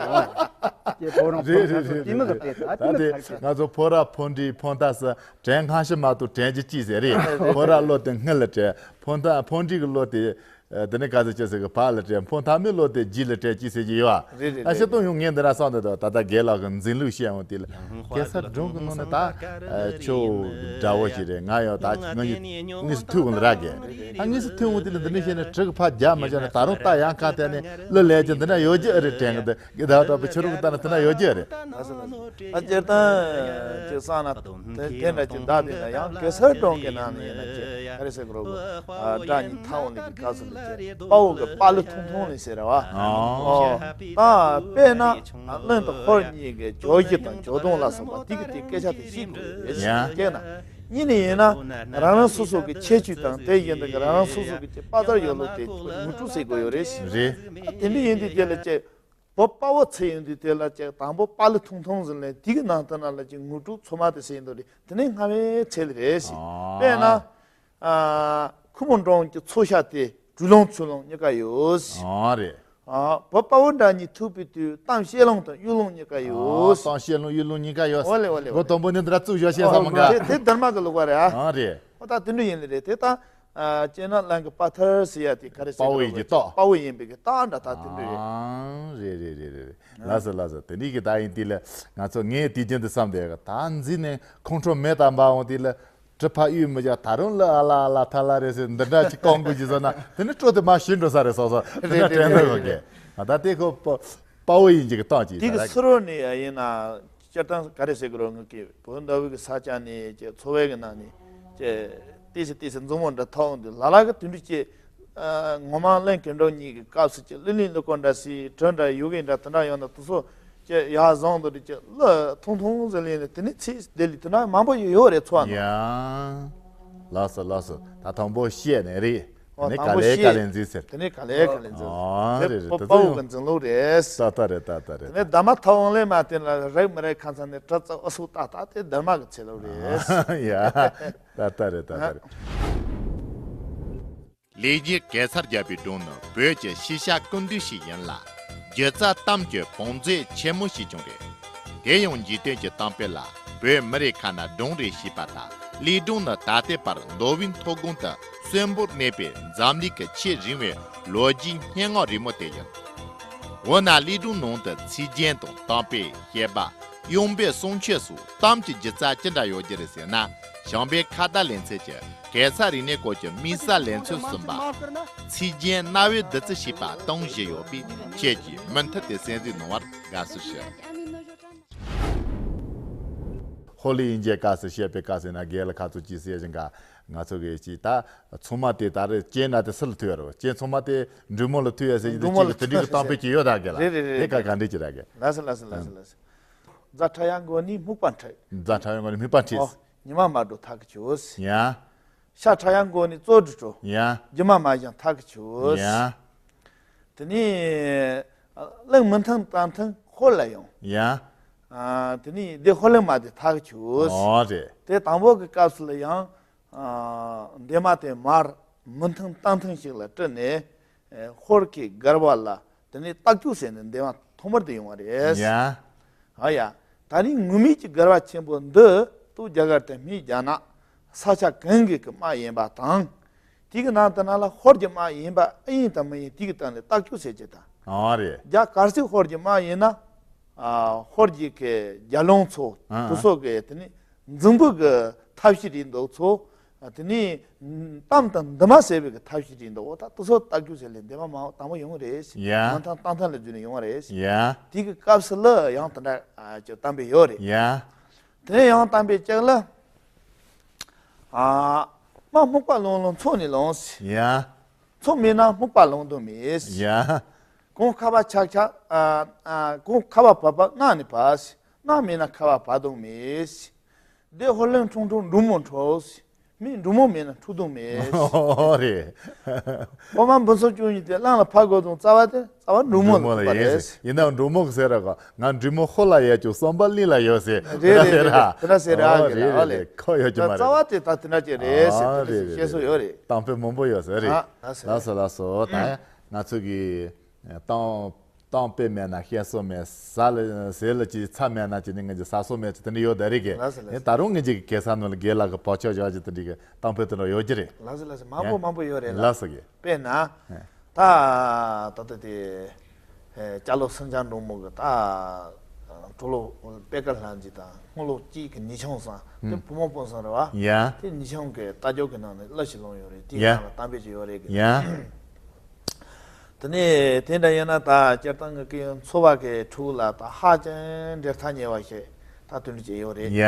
ཨོ་རེད། སྐྱེས་ཕོ་རང་ཕོ་རེད་རེད་རེད་རེད། དེ་མི་གི་དཔེ་ད་དེ་མི་ད་དེ་ཁ་ཁ། ང་ཚོ་ཕོ་རབ་ཕོ་འདྲིའི་ཕོ་མཐའ་སུ་དྲན། སྔ་ཕྱི་མ་གཏོགས་དྲན་རྒྱུ་ཅི་ཟེར་རེད། ཕོ་རབ་བློ་དེ་སྔུན་ལ་དྲན། ཕོ་མཐའ་ཕོ་འདྲི་གི་བློ་དེ། ཨ། དེ་ནས་ག་ཚོད་ཅི་ཟེར་གི་ཕ་ལ་སྤྲད། ཕོ་མཐའ་མའི་བློ་དེ་རྗེས་ལ་སྤྲད་ཅི་ཟེར་གྱི་ཡོད་ཨ། རེད་རེད། ད་རེད་སྤྱིར་བཏང་རེད། ཡང་ངས་འདི་ར་བསམ་འདུག་ད་ལྟ་རྒན་ལགས་ཀྱི་འཛིན་ལུགས་བཤད་ཡོང་དུས་ལ་གེ་སར་སྒྲུང་གི་ནང་ནས་ད་ཁྱོད་དགྲ་བོ་ཞིག་རེད། ང་ཡང་ད་ང་གཉིས་དངོས་སུ་ཐུག་འོང་ལ་ར་གི། ད་དངོས་སུ་ཐུག་འོང་དུས་ལ་འདི་འདྲ་བཤད་ནས་གྲི་གི་ཕར་རྒྱབ་མ་བྱས་ན་ད་རུང་ད་ཡང་ཁ་གཏད་ནས་གླུ་ལེན་གྱི་འདི་འདྲ་ཡོད་ཀྱི་ཨེ་རེད་དྲན་གི་འདུག་གི། ད་ད་བུ་ཆུ་རུ་གི་ད་ན་དེ་འདྲ་ཡོད་ཀྱི་ཨེ་རེད། ད་སྤྱིར་བཏང་ཅིག་བསམ་ན་དེ་དེ་འདྲ་ཅིག་བདག་དེ་ན་ཡང་གེ་སར་སྒྲུང་གི་ནང་ནས་ཡིན་ན་ཅིག་ག་རེ་ཟེར་དགོས་རེད། ཨ། དགྲ་གཉིས་མཐའ་འོང་ལེ་གི་སྐབས་སུ་ལ་ཅིག་དཔའ་བོ་གི་དཔའ་གླུ་ཐུང་ཐུང་ལེ་ཟེར་བ། ཨོ། ད་དཔེར་ན་གླིང་དུ་ཧོར་གཉིས་ཀྱི་ཇོ་བཞི་དང་ཇོ་བདུན་ལ་སོགས་པ་དེ་གི་དེ་སྐད་ཆ་དེ་ཤེས་དགོས་རེད། ཡ། ཅིག་ན་གཉིས་ནས་ཡིན་ན་རང་རང་སོ་སོ་གི་ཁྱད་ཆོས་དང་དེ་བཞིན་དུ་རང་རང་སོ་སོ་གི་ཅིག་དཔའ་རྩལ་ཡོད་ལུགས་དེ་ངོ་སྤྲོད་བྱེད་དགོས་ཡོད་རེད། རེད། ད་དེ་འདྲ་ཡིན་དུས་དེ་ལ་ཅིག་བོད་དཔའ་བོ་ཚོ་ཡིན་དུས་དེ་ལ་ཅིག་དང་པོ་དཔའ་གླུ་ཐུང་ཐུང་ཟིན་ལས་དེ་གི་ནང་དུ་ན་ལ་ཅིག་ངོ་སྤྲོད་ཚོད་མ་དེ་ཟེར་ཡིན་དུས་རེད། དེ་ནས་སྔ་མའི་ཚེ་ལ་རེད་ཟེར། ཨ། དཔེར་ན། ཨ། ཁུ་མོ་འབྲོང་གི་ཚོ་ཤ་དེ་གྲུ་ལོང་ཚུ་ལོང་གཉིས་ཀ་ཡོད་ཟེར། ཨ་རེད། ཨ། བོད་དཔའ་བོ་འདྲ་གཉིས་ཐུག་པའི་དུས་གཏམ་བཤད་ལོང་དང་གཡུ་ལོང་གཉིས་ཀ་ཡོད་ཟེར། གཏམ་བཤད་ལོང་གཡུ་ལོང་གཉིས་ཀ་ཡོད་ཟེར། འོ་ལེ་འོ་ལེ་འོ་ལེ། མགོ་དང་པོ་ནས་འདི་འདྲ་བཙུགས་བཞག་བཤད་ས་མི་འགའ། དེ་དར་མ་གི་ལུགས་པ་རེད་ཨ། ཨ་རེད། ཨོ་ད་དེ་འདྲ་ཡིན་ལེ་རེད་དེ་ད། ཨ། སྤྱིར་ན་གླིང་གི་དཔའ་ཐར་ཟེར་ཡ་དེ་ག་རེ་ཟེར་དཔའ་བོ་ཡིན་གྱི་རྟགས། དཔའ་བོ་ཡིན་པའི་གི་རྟགས་འདྲ་ད་དེ་འདྲ་རེད། ཨ། རེད་རེད་རེད་རེད། ལགས་སོ་ལགས་སོ། དེ་འདྲའི་གི་ད་ཡིན་དུས་ལ་ང་ཚོ་ངས་དུས་རྒྱུན་དུ་བསམ་བསྡད་གི། ད་འཛིན་ནས་ཁོང་ཁྲོ་མེད་དམ་པ་འོང་དུས་ལ་གྲི་ཕ་གཡུག་མི་བྱ་ད་རུང་ལ་ཨ་ལ་ཨ་ལ་ཐ་ལ་རེད་ཟེར་འདི་འདྲ་ཅིག་ཀོང་ཀུ་ཅིག་བཟོ་ན་དེ་ནི་སྤྲོ་དེ་མ་ཞི་འགྲོ་ས་རེད་སོ་སོ། དེ་འདྲ་རེད་དྲན་རེད་ད་རེད་གོ་གི། རེད། ད་དེ་ཁོ་དཔའ་བོ་ཡིན་གྱི་གི་རྟགས་ཅིག་དེ་གི་ད་སུ་རོ་ནས་ཡིན་ན། སྤྱིར་བཏང་ག་རེ་ཟེར་གི་རོ། ངུ་གི་བོད་འདྲ་བོ་གི་ས་ཆ་ནས་ཀྱི་འཚོ་བའི་གི་ནང་ནས་ཀྱི་ཏི་སི་ཏི་སི་མཛུབ་མོ་འདྲ་ཐོག་འདི་ལ་ལ་གི་དུས་འདྲི་ཀྱི། ཨ། ངོ་མ་གླིང་གི་འགྲོ་གཉིས་ཀྱི་སྐབས་སུ་ཀྱི་གླུ་ལེན་གླུ་སྐོར་འདྲ་སི་གྲོས་འདྲ་ཡོ་གི་འདྲ་དེ་འདྲ་ཡོང་ན་དུ་སོ་ཀྱི་ཡ་བཟང་དུ་འདྲི་ཀྱི་གླུ་ཐུང་ཐུང་ཟེར་ལེན་ནས་དེ་ནི་ཚིག་དེ་ལི་དེ་འདྲ་མང་པོ་ཡོད་ཡོད་རེད་ཚོ་ཨ་ནི། ཡ། ལགས་སོ་ལགས་སོ། ད་དང་པོ་བཤད་ནས་རེད། ཨོ། དེ་ནས་དང་པོ་ག་ལེ་ག་ལེ་འཛིན་ཟེར། དེ་ནས་ག་ལེ་ག་ལེ་འཛིན། ཨོ། རེད་རེད། དེ་དཔའ་བོ་གི་འཛིན་ལུགས་རེད། ད་ལྟ་རེད་ད་ལྟ་རེད། དེ་ནས་ཟླ་མ་ཐ་འོང་ལེ་མ་དེ་ལ་རེག་མི་རེག་ཁ་ཚ་ནས་གྲི་རྩ་ཨ་སུ་ཏག་ཏག་དེ་ཟླ་མ་གི་ཚེ་ལོ་རེད། ཡ། ད་ལྟ་རེད་ད་ལྟ་རེད། ལས་རྒྱུ་གེ་སར་རྒྱལ་པོའི་སྒྲུང་ནི་བོད་ཀྱི་ཤེས་བྱ་ཀུན་བཏུས་ཤིག་ཡིན་ལ། སྒྱུ་རྩལ་གཏམ་གྱི་བང་མཛོད་ཆེན་མོ་ཞིག་ཀྱང་རེད། དེ་ཡང་འཇིག་རྟེན་གྱི་གཏམ་དཔེ་ལ་བོད་མི་རིགས་ཁ་ན་སྒྲུང་རེ་ཞེས་པ་དང་གླུའི་སྒྲུང་ནི་ད་ལྟའི་བར་མདོ་དབུས་མཐོ་སྒང་དུ་གསོན་པོར་གནས་པའི་འཛམ་གླིང་གི་ཆེས་རིང་བའི་ལོ་རྒྱུས་སྙན་ངག་རིང་མོ་དེ་ཡིན། འོ་ན་གླུའི་སྒྲུང་ནང་དུ་ཚིག་རྒྱན་དང་གཏམ་དཔེ་བཤད་པ། གཡུང་དཔེ་གསུང་ཆོས་སོགས་གཏམ་གྱི་སྒྱུ་རྩལ་ཅི་འདྲ་ཡོད་རྒྱུ་རེད་ཟེར་ན། བྱམས་པའི་ཁ་བརྡ་ལེ་ཚན་གྱི་གེ་སར་རིག་གནས་སྐོར་གྱི་དམིགས་བསལ་ལེ་ཚན་གསུམ་པ། ཚིག་རྒྱན་རྣ་བའི་བདུད་རྩི་ཞེས་པ་དང་བཞི་ཡོད་པས་ཁྱེད་ཀྱིས་མུ་མཐུད་དེ་གསན་གཟིགས་གནང་བར་དགའ་བསུ་ཞུ། ཧོ་ལི་དབྱིན་ཇིའི་སྐབས་སུ་བཤད་པའི་སྐབས་སུ་ན་རྒན་ལགས་ཁ་ཚོ་ཅི་ཟེར་བཞིན་ག་ང་ཚོ་གི་ཅི་ད་ཚང་མ་དེ་ད་རེས་སྤྱན་ན་དེ་སུ་ལ་ཐུག་ཡ་རོ། སྤྱན་ཚང་མ་དེ་འབྲུག་མོ་ལ་ཐུག་ཡ་ཟེར་གྱི་འདུག་འབྲུག་མོ་ཅིག་གི་ལ་དུས་འདྲི་གི་གཏམ་དཔེ་ཅིག་ཡོད་ད་རྒན་ལགས། རེད་རེད་རེད། དེ་ག་ག་འདྲི་ཅིག་ར་རྒན། ལགས་སོ་ལགས་སོ་ལགས་སོ་ལགས་སོ། རྫ་ཁྲ་ཡང་མགོ་ནས་སྨུག་པ་འཁྲིགས། རྫ་ཁྲ་ཡང་མགོ་ནས་སྨུག་པ་འཁྲིགས། ཨོ། ཉི་མ་མ་འགྲོ་ཐག་གི་ཆོད། ཡ། ཤ་ཁྲ་ཡང་མགོ་ནས་བཙོ་འགྲོ་འགྲོ། ཡ། རྒྱུ་མ་མ་བཞེངས་ཐག་གི་ཆོད། ཡ། དེ་ནས་གླིང་མི་ཐང་ཏང་ཐང་ཧོར་ལ་ཡོང་། ཡ། ཨ། དེ་ནས་སྡེ་ཧོར་གླིང་མ་དེ་ཐག་གི་ཆོད། ཨོ་རེད། དེ་དང་པོ་གི་སྐབས་སུ་ལ་ཡང་། ཨ། འདན་མ་དེ་མར་མི་ཐང་ཏང་ཐང་ཞིག་ལ་སྤྲད་ནས། ཨེ། ཧོར་གྱི་སྒར་བ་ལ་དེ་ནས་རྟ་རྒྱུག་ཟེར་ནས་འདན་མ་ཐོག་མར་དེ་ཡོང་བ་རེད། ཡ། ཨ་ཡ། ད་ནི་ངུར་སྨྲིག་གི་སྒར་བ་ཆེན་པོ་འདི་ཏུ་རྒྱ་གར་དེ་སྨད་རྒྱ་ནག་ས་ཆ་གང་གི་གི་དམག་ཡིན་པ་དང་། དེ་གི་ནང་དུ་ན་ལ་ཧོར་གྱི་དམག་ཡིན་པ་ཨེ་ཡིན་དང་མི་ཡིན་དེ་གི་སྟེང་ལ་རྟ་རྒྱུག་ཟེར་གྱི་དང་། ཨ་རེད། རྒྱ་གར་སིག་ཧོར་གྱི་དམག་ཡིན་ན། ཨ། ཧོར་གྱི་གི་རྒྱ་ལུང་ཚོ། ཨ། དེ་ཚོ་གི་དེ་ནི་འཛིང་པོ་གི་ཐབས་ཤེས་རེད་འདུག་ཚོ། དེ་ནི་གཏམ་དང་འདུན་མ་ཟེར་བའི་གི་ཐབས་ཤེས་རེད་འདུག་འོ་ད་དེ་ཚོ་རྟ་རྒྱུག་ཟེར་ལས་འདན་མ་མ་དང་པོ་ཡོང་གི་རེད། ཡ། མི་ཐང་ཏང་ཐང་ལ་བརྒྱུད་ནས་ཡོང་བ་རེད། ཡ། དེ་གི་སྐབས་སུ་ལ་ཡང་དེ་འདྲ་ཅིག་གཏམ་དཔེ་ཡོད་རེད། ཡ། དེ་ནས་ཡང་གཏམ་དཔེ་ཅིག་ལ། ཨ། རྨ་སྨུག་པ་ལོང་ལོང་མཚོ་ནས་ལོངས། ཡ། མཚོ་མེད་ན་སྨུག་པ་ལོང་དོན་མེད། ཡ། གངས་ཁ་བ་ཆག་ཆག་ཨ། ཨ། གངས་ཁ་བ་བབས་པ་སྔ་ནས་བབས། སྔ་མེད་ན་ཁ་བ་བབས་དོན་མེད། སྡེ་ཧོར་གླིང་ཁྲུང་ཁྲུང་འབྲུག་མོ་འཁྲུགས། མི་འབྲུག་མོ་མེད་ན་འཁྲུག་དོན་མེད། ཨོ་རེད། འོ་མ་འབུ་ཚོ་བཅུ་གཉིས་དེ་གླང་ལ་ཕར་དགོས་དོན་རྩ་བ་དེ་རྩ་བ་འབྲུག་མོ་ལ་འབྲུག་མོ་ལ་ཐུག་པ་ཡིན་རེད། ཟེར། ཡིན་ནའང་འབྲུག་མོ་གི་ཟེར་ར་ག་ང་འབྲུག་མོ་ཧོ་ལ་ཡ་ཅུ་བསམ་པ་གླིང་ལ་ཡོད་ཟེར། རེད་རེད་རེད། དེ་འདྲ་ཟེར་ར་ཨོ་གི་རེད། རེད་ཨོ་ལེ། རེད། ཁོ་ཡོད་ཀྱི་མ་རེད། རྩ་བ་དེ་ད་དེ་འདྲ་ཅིག་རེད་ཟེར། ཨ་དེ་འདྲ་རེད་ཞིག་རེད་བཤད་སྲོལ་ཡོད་རེད། རེད། གཏམ་དཔེ་མང་པོ་ཡོད་ཟེར་རེད། ཨ་ལགས་སོ་ལགས་སོ་ལགས་སོ། ད་ང་ཚོ་གི་གཏམ། གཏམ་དཔེ་མེད་ན་བཤད་སྲོལ་མེད། ཟ་ལ་ཟས་ལ་ཅིག་ཚྭ་མེད་ན་ཅིག་ནི་ང་ཅིག་ཟ་སྲོལ་མེད་ཅིག་དེ་འདྲ་ཡོད་ད་རེད་གི། ལགས་སོ་ལགས་ནི་སོ། ད་རུང་ང་ཅིག་གེ་ས་ནང་ལ་དགེ་ལགས་ཀྱི་བག་ཆགས་བཞག་ཅིག་དེ་འདྲ་གི་གཏམ་དཔེ་དེ་འདྲ་ཡོད་ཀྱི་རེད། ལགས་སོ་ལགས་སོ། མང་པོ་ཡ། མང་པོ་ཡོད་རེད་ལགས། ལགས་སོ་གི། དཔེར་ན། ཨེ། ད་ད་ལྟ་དེ། ཨེ། སྐྱ་ལོ་སེང་ལྕམ་འབྲུག་མོ་གི་ད། གྲོ་ལོ་པད་དཀར་ལྷ་མཛེས་དང་སྔོན་ལོ་གཅིག་གི་ཉིན་ཆུང་སང་དེ་ཨུམ། བུ་མོ་སྤུན་གསུམ་རེད་བ། ཡ། དེ་ཉིན་ཆུང་གི་རྟ་རྒྱུག་གི་ནང་ནས་གླུ་ཞིག་ལོན་ཡོད་རེད། དེའི་ཡ། ནང་ལ་གཏམ་དཔེ་ཅིག་ཡོད་རེད་གི། ཡ། དེ་ནས་དེ་འདྲ་ཡིན་ན་ད་སྤྱིར་བཏང་གི་གི་འཚོ་བ་གི་ཁྲོད་ལ་ད་ཧ་ཅང་འབྲེལ་ཐག་ཉེ་བ་ཞིག་ད་དོན་ཅིག་ཡོད་རེད། ཡ།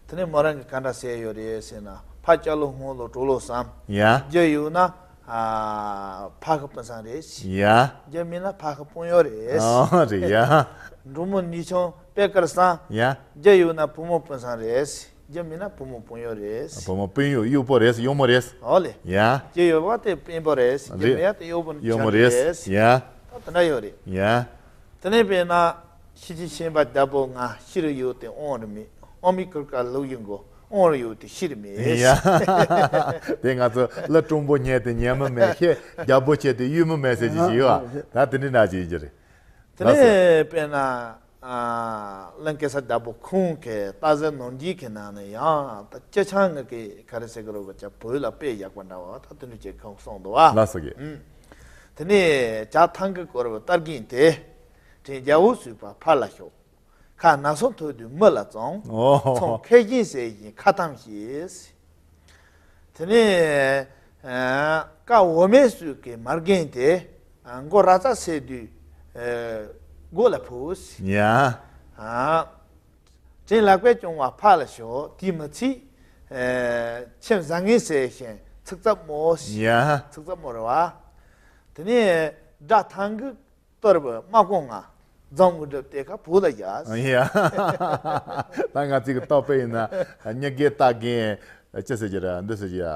དེ་ནས་མོ་རང་གིས་ག་འདྲ་ཟེར་ཡོད་རེད་ཟེར་ན། ཕ་སྐྱ་ལོ་སྔོན་ལོ་གྲོ་ལོད་སང་། ཡ། རྒྱུ་ཡོད་ན་ཨ་ཕ་གི་སྤུན་སང་རེད། ཡ། རྒྱུ་མེད་ན་ཕ་གི་སྤུན་ཡོད་རེད། ཨོ་རེད་ཡ། འབྲུག་མོ་ཉིན་ཆུང་པད་དཀར་སང་། ཡ། རྒྱུ་ཡོད་ན་བུ་མོ་སྤུན་སང་རེད། རྒྱུ་མེད་ན་བུ་མོ་སྤུན་ཡོད་རེད། བུ་མོ་སྤུན་ཡོད། གཡོག་པོ་རེད། གཡོག་མོ་རེད། ཨོ་ལེ། ཡ། རྒྱུ་ཡོད་པ་དེ་དཔོན་པོ་རེད། རྒྱུ་རེད། མེད་ཡ་དེ་གཡོག་པོ་གཡོག་མོ་ཆགས་རེད། རེད། ཡ། ད་དེ་འདྲ་ཡོད་རེད། ཡ། དེ་ནས་དཔེར་ན། ཤེས་བྱའི་ཤན་པ་རྒྱལ་པོ་ང་། ཤི་རུ་ཡོད་དེ་དབང་རུ་མེད། དབང་མེད་གུར་དཀར་ལུག་ཡིན་གོ། དབང་རུ་ཡོད་དེ་ཤི་རུ་མེད། ཡ། དེ་ང་ཚོ་གླུ་དྲང་པོ་ཉན་དེ་ཉན་མི་མེད། ཤེས་རྒྱལ་པོ་བྱས་དེ་གཡུལ་མི་མེད་ཟེར་གྱི་ཞིག་ཡོད་ཨ། ད་དེ་འདྲའི་ནང་ཅིག་ཡིན་གྱི་རེད། དེ་ལགས་སོ། ནས་དཔེར་ན། ཨ། གླིང་གེ་སར་རྒྱལ་པོ་ཁོང་གི་སྟག་གཟིག་ནོར་འགྱེད་ཀྱི་ནང་ནས་ཡང་ད་སྤྱི་ཆིངས་ཀྱི་ག་རེ་ཟེར་གི་རེད་གོ། ཅིག་བོད་ལ་དཔེ་ཡག་པ་འདྲ་བ་ད་དེ་འདྲ་ཅིག་ཁོང་གསུངས་འདུག་བ། ལགས་སོ་གི། ཨུམ། དེ་ནས་བྱ་ཐང་གི་བསྐོར་བའི་སྟག་རྒན་དེ། དྲིན་རྒྱལ་པོ་བཟོད་པ་ཕར་ལ་ཞོག་ཁ་ན་སོ་ཐོག་ཏུ་མི་ལ་བཙོང་། ཨོ། ཚོང་ཁེ་ཞིང་ཟས་ཤིང་ཁ་གཏམ་བྱེད། དེ་ནས་ཀ་འོ་མའི་སོས་ཀའི་མ་རྒན་དེ། མགོ་ར་ཙ་སེ་དུས་མགོ་ལ་ཕུག་ཡ། དྲིན་ལག་པས་སྐྱོང་བ་ཕར་ལ་ཞོག་དེས་མི་ཚད། ཁྱིམ་བཟང་ངན་ཟས་ཤིང་ཚིག་རྩུབ་མོ། ཡ། ཚིག་རྩུབ་མོ་རེད་བ། དེ་ནས་དགྲ་ཐང་གི་གཏོར་བུ་དམག་དཔུང་ང་། རྫོང་དངོས་གྲུབ་གཏེར་ཁ་བོད་ལ་བཞག་ཡ། ད་ང་ཚོའི་གི་རྟག་པར་ཡིན་ན་མྱི་རྒན་རྟ་རྒན་ཅི་ཟེར་གྱི་རེད། འདི་ཟེར་གྱི་ཡ།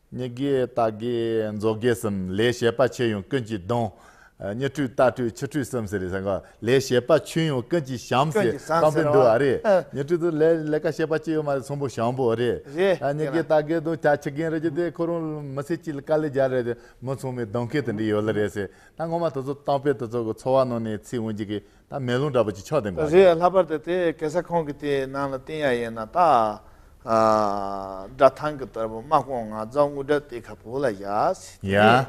མྱི་རྒན་རྟ་རྒན་མཛོ་རྒན་གསུམ། ལས་བྱེད་པ་ཆེ་ཡང་ཀུན་གྱིས་གདུང་། མྱི་ཁྲོས་རྟ་ཁྲོས་ཁྱི་ཁྲོས་གསུམ་ཟེར་རེད་ཟེར་ག་ལས་བྱེད་པ་ཆུང་ཡང་ཀུན་གྱིས་བྱམས་ཟེར། ཀུན་གྱིས་བྱམས་གཏམ་དཔེ་ཟེར་འདུག་བ། ཨ་རེད། ཨ། མྱི་ཁྲོས་དུ་ལས་ལས་ཀ་བྱེད་པ་ཅི་ཡོད་མ་རེད། ཚོང་པ་བྱམས་པོ་རེད། རེད། ཨ། མྱི་རྒན་རྟ་རྒན་དང་ཁྱི་རྒན་རེད་ཀྱི་དེ་ཁོ་རང་མི་ཚེ་གཅིག་ལ་དཀའ་ལས་རྒྱག་རེད་དེ། མི་ཚང་མས་གདུང་མཁན་དེ་འདྲ་ཡོད་ལ་རེད་ཟེར། ད་ངོ་མ་དེ་ཚོ་གཏམ་དཔེ་དེ་ཚོ་གི་འཚོ་བ་ནང་ནས་ཚིག་འོང་གི་གི་ད་མེ་ལོང་འདྲ་པོ་ཅིག་ཆགས་བསྡད་འདུག་རེད། ལྷག་པར་དུ་དེ་གེ་སར་ཁོང་གི་དེ་ནང་ལ་བསྟན་ཡ་ཡིན་ན་ད། ཨ། དགྲ་ཐང་གི་གཏོར་བུ་དམག་དཔུང་ང་། རྫོང་དངོས་གྲུབ་གཏེར་ཁ་བོད་ལ་བཞག་ཡ།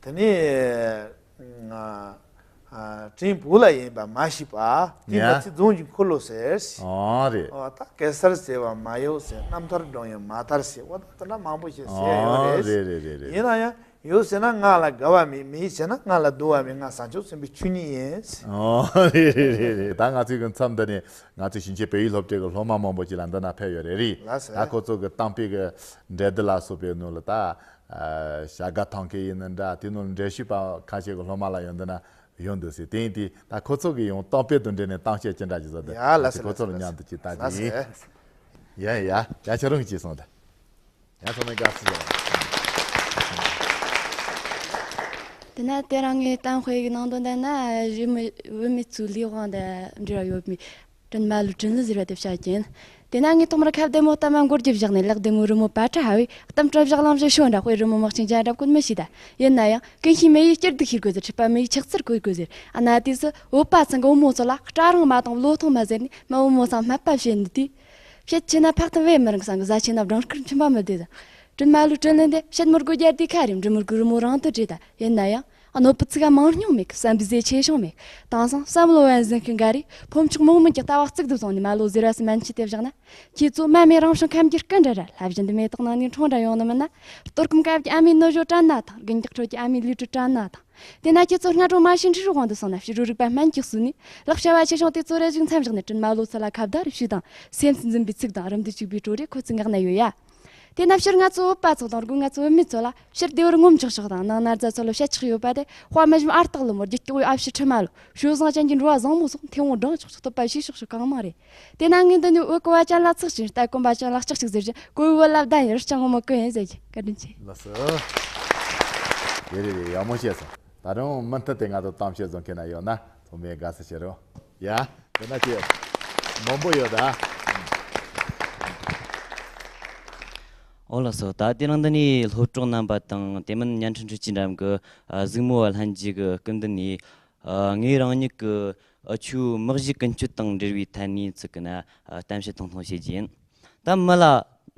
དེ་ནས། ཨ། དྲིན་བོད་ལ་ཡིན་པ་མ་ཤེས་པ། དེ་ཡ། ང་ཚོས་རྫོང་གི་འཁོར་ལོ་ཟེར། ཨོ་རེད། ཨོ་ད་གེ་སར་ཟེར་བ་མ་ཡོད་ཟེར། རྣམ་ཐར་སྒྲུང་ཡང་མ་དར་ཟེར། ཨོ་ད་དེ་འདྲ་མང་པོ་ཞིག་ཟེར་ཡོད་ཨོ་རེད། རེད་རེད་རེད་རེད། ཡིན་ན་ཡང་། ཡོད་ཟེར་ན་ང་ལ་དགའ་བ་མེད། མེད་ཟེར་ན་ང་ལ་སྡུག་བ་མེད། ང་བྱང་ཆུབ་སེམས་དཔའི་ཆོས་ཉིད་ཡིན། ཨོ་རེད་རེད་རེད་རེད། ད་ང་ཚོའི་གི་མཚམས་འདི་ནས་ང་ཚོའི་ཞིང་ཆེན་བོད་ཡིག་སློབ་གྲྭའི་གི་སློབ་མ་མང་པོ་ཅིག་ལ་འདི་ན་ཕེབས་ཡོད་རེད། རེད། ལགས་སོ། ད་ཁོ་ཚོ་གི་གཏམ་དཔེ་གི་འགྲན་བསྡུར་ལ་སོགས་པའི་ནང་ལ་ད། ཨ། བྱ་དགའ་ཐོབ་མཁན་ཡིན་ན་འདྲ། དེ་ནང་ལ་འགྲེལ་བཤད་པ་ཁ་ཤས་གི་སློབ་མ་ལ་ཡོང་འདི་ན་ཡོང་འདུག་ཟེར། དེ་ཡིན་དུས་ད་ཁོ་ཚོ་གི་ཡང་གཏམ་དཔེ་དང་འབྲེལ་ནས་གཏམ་བཤད་ཅི་འདྲ་ཅིག་བཟོ་འདུག་ཡ་ལགས་སོ། ཁོ་ཚོ་ལ་མཉམ་དུ་ཅིག་ལྟ་ཅིག་ཡིན། ཡ་ཡ་ཡ། ཁྱེད་རང་གིས་ཅིག་གསུངས་དང་། ཡ། ཚང་མས་དགའ་བསུ་ཞུ། དེ་ན་དེ་རིང་ངའི་གཏམ་དཔེ་ཡི་ནང་དོན་ལྟར་ན་རི་མོ་བུད་མེད་ཚོའི་ལས་དབང་དང་འབྲེལ་བ་ཡོད་པའི་དྲིན་མ་ལོ་དྲིན་ལན་ཟེར་བ་དེ་བཤད་ཀྱིན། དེ་ན་ངའི་ཐོག་མར་ཁ་བདེ་མོ་གཏམ་མ་མགོ་རྒྱུ་བཞག་ནས། ལག་བདེ་མོ་རི་མོ་པ་ཁྲ་ཧ་བའི་གཏམ་གྲུ་བཞག་ལམ་བཞི་ཤོ་འདྲ་དཔེ་རི་མོ་དམག་ཆེན་རྒྱ་འདྲ་བཀོད་མི་ཤེས་ད། ཡིན་ན་ཡང་ཀུན་ཤེས་མི་ཡིས་སྐྱིད་སྡུག་ཤེས་དགོས་ཟེར། འཁྲིད་པ་མི་ཡིས་ཆགས་ཚུལ་གོ་དགོས་ཟེར། ཨ་ན་དུས་སུ་བོད་པ་ཚང་གི་བུ་མོ་ཚོ་ལ་སྐྲ་རིང་མ་གཏོང་བློ་ཐོངས་མ་ཟེར་ནས་མ་བུ་མོ་ཚང་སྨད་པ་བྱེད་ནི་དུས། བཤད་ཆེ་ན་ཕག་ཐུམ་བས་མི་རིང་བསམ་གི། ཟ་ཆེ་ན་སྦྲང་དཀར་མཆིན་པ་མི་བདེ་ད། དྲིན་མ་ལོ་དྲིན་ལན་དེ་བཤད་མི་དགོས། རྒྱལ་དུས་ཁ་རེ་འབྲི་མི་དགོས། རི་མོ་རང་དུ་བྲིས་ད། ཡིན་ན་ཡང་གནོད་པའི་ཚིག་ག་མང་སྙིང་མེད་གི། བསམ་པའི་ཟས་ཆེ་ཆུང་མེད། དེང་སང་བསམ་བློ་བན་ཟིན་མཁན་འགའ་རེས་ཕོ་མཆོག་མོ་མིན་གྱི་ལྟ་བ་གཙུག་ཏུ་བཟུང་ནས་མ་ལོ་ཟེར་བ་སུ་མན་ཆད་དེ་བཞག་ན། ཁྱེད་ཚོ་མ་མེད་རང་བྱུང་ཁམས་ཀྱི་སྐུ་འདྲ་ར། ལྷ་བཞིན་དུ་མེ་ཏོག་ནང་ནས་འཁྲུངས་འདྲ་ཡོང་ནི་མིན་ན། གཏོར་སྐོམ་སྐབས་ཀྱི་ཨ་མའི་ནུ་ཞོ་དྲན་ན་ཐང་། དགུན་འཁྱག་ཁྲོད་ཀྱི་ཨ་མའི་ལུས་དྲོད་དྲན་ན་ཐང་། དེ་ན་ཁྱེད་ཚོ་སྔ་དྲོ་མ་ཤི་འཁྲིས་རུ་དབང་དུ་སོང་ན། ཕྱི་དྲོ་རིག་པ་སྨན་གྱིས་གསོས་ནས། ལག་བྱ་བ་ཆེ་ཆུང་དེ་ཚོ་རེ་ཞིག་མཚམས་བཞག་ནས། དྲིན་མ་ལོ་ཚུར་ལ་ཁ་བརྡ་རེ་ཞུས་དང་། སེམས་སུ་འཛིན་པའི་ཚིག་དང་རུམ་བཏེག་གཅིག་པའི་བྲོ་རེ་ཁོ་ཚོའི་ངག་ན་ཡོད་ཡ། དེ་ན་ཕྱིར་ང་ཚོ་བོད་པ་ཚོ་དང་སྒོས་ང་ཚོ་བུད་མེད་ཚོ་ལ་ཕྱིར་བདེ་བར་ངོམ་ཆོག་ཆོག་དང་། ནང་ན་རྫ་ཚོ་ལ་བཤད་ཆོག་ཡོད་པ་དེ། དཔའ་མི་ཞུམ་ཨར་སྟག་ལོ་མོ། རྒྱུད་སྐྱོ་བའི་ཨ་ཕྱི་ཁྲི་མ་ལོ། བྱོལ་བཟང་ཅན་གྱི་འགྲོ་བ་བཟང་མོ་སོགས་མཐེ་བོང་སྒྲེང་ཆོག་ཆོག་བསྟོད་པ་ཞུས་ཆོག་ཆོག་གང་མང་རེད། དེ་ན་ངས་འདི་ནས་བོད་གོ་བ་ཅན་ལ་ཚིག་ཅིག། རྟ་གོན་པ་ཅན་ལ་ལྕགས་ཅིག་ཟེར་ཅིང་། གོ་བའི་བོད་ལ་བརྡ་ཡིན་རི་སྤྱང་ངོ་མ་ཀུན་ཡིན་ཟེར་གྱི། བཀའ་དྲིན་ཆེ། ལགས་སོ། དེ་རེད་རེད། ཡག་མོ་བཤད་སོང་། ད་རུང་མུ་མཐུད་དེ་ང་ཚོ་གཏམ་བཤད་བཟོ་མཁན་ན་ཡོད་ན་ཚང་མས་དགའ་བསུ་བྱེད་རོགས། ཡ། དེ་ན་ཁྱེད་མང་པོ་ཡོད་ད། ཨོ་ལགས་སོ། ད་དེ་རིང་འདི་ནས་སློབ་གྲོགས་རྣམ་པ་དང་། དེ་མིན་བརྙན་འཕྲིན་འཕྲུལ་ཆས་འགྲམ་གྱི་གཟིགས་མོ་བ་ལྷན་རྒྱས་ཀྱི་སྐུ་མདུན་ནས། ཨ། ངས་རང་ཉིད་ཀྱི་ཨ་ཆུའི་དམག་གཞིས་ཀུན་སྤྱོད་དང་འབྲེལ་བའི་ཐད་ནས་ཚིག་གི་ན་ཨ་གཏམ་བཤད་ཐུང་ཐུང་བྱེད་རྒྱུ་ཡིན། ད་མི་ལ་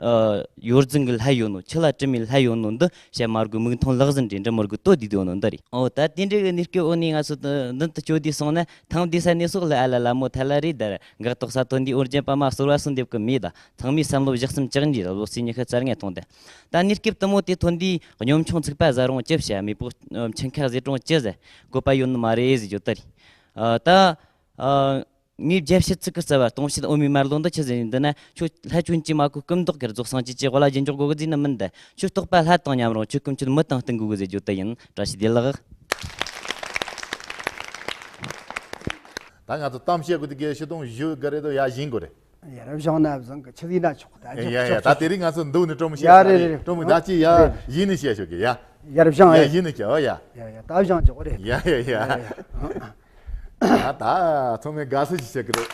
ཨ་ཡོད་རྫུན་གྱི་ལྷད་ཡོད་ནོ། ཆུ་ལ་དྲི་མའི་ལྷད་ཡོད་ནོ་འདི་བཤད་མ་དགོས། མིག་མཐོང་ལག་ཟིན་འདྲའི་འདྲ་མོ་གི་ལྟོ་བསྡུས་བསྡད་ནོ་འདི་རེད། ཨོ། ད་དེ་འདྲའི་གི་གནས་སྐབས་འོག་ནས་ང་ཚོ་མདུན་དུ་བསྐྱོད་དུས་སོང་ན། ཐང་བསྡུས་ས་ནས་སོགས་ལ་ཨ་ལ་ལ་མོ་ཐ་ལ་རེད། དར་འགག་ཏོག་ས་ཐོན་དུས་ཨོ་རྒྱན་པ་མ་གསོལ་བ་གསོལ་འདེབས་གི་མེད། ད་ཚང་མས་བསམ་བློ་བཞི་གསུམ་བཅུ་གཉིས་ལ་ལོ་ཚེས་ཉི་ཤུ་རྩ་ལྔ་ཐོན་ཏེ། ད་གནས་སྐབས་དུ་མོ་དེ་ཐོན་དུས་གཉོམ་ཆུང་ཚིག་པ་ཟ་རུང་ཅི་བྱ། མེས་པོ་མཆིན་ཁ་ཟས་དྲོངས་ཅི་ཟ། བཀོད་པ་ཡོད་ནི་མ་རེད་ཟེར་རྒྱུ་དེ་རེད། ཨ། ད་ཨ་ངས་རྒྱལ་ཕྱི་ཚིག་གི་རྩ་བ་སྟོང་བཤད་འོ་མའི་མར་ལོ་འདི་ཆི་ཟེར་ཡིན་འདི་ན། ཁྱོད་ལྷ་ཆོས་ཀྱི་མ་གོ་སྐུ་མདོག་གིར་རྫོགས་སངས་ཀྱི་ཅི་དབུ་ལ་རྗེས་འཇོག་དགོས་གི་ཟེར་ནི་མིན་ད། ཁྱོད་རྟོགས་པ་ལྷ་དང་མཉམ་རུང་ཁྱོད་སྐུ་མཆེད་མི་དང་བསྟུན་དགོས་གི་ཟེར་རྒྱུ་དེ་ཡིན། བཀྲ་ཤིས་བདེ་ལེགས། ད་ང་ཚོ་གཏམ་བཤད་དགོས་དུས་སྐད་ཆ་དུང་ཞུ་གི་རེད་དོ། ཡ་བཞིན་དགོས་རེད། ཡར་བཞེངས་ན་བཟང་གི། ཆི་ཟིག་ན་ཆོག་ད་ཡ་ཡ་ཡ། ད་དེ་རིང་ང་ཚོ་འདུག་ནས་སྤྲོ་མོ་བཤད། ཡ་ས་རེད་རེད། རེད། སྤྲོ་མོ་ད་ཅི་ཡ་རེད། བཞིན་ནས་བཤད་ཆོག་གི་ཡ། ཡར་བཞེངས། ཡ་ཡ། བཞིན་ནས་བཤད། ཨོ་ཡ། ཡ་ཡ། ད་བཞེངས་ཆོག་རེད། ཡ་ཡ་ཡ། ཡ་ཡ། ད་ད་ཚང་མས་དགའ་བསུ་ཞིག་བྱེད་གི་རེད།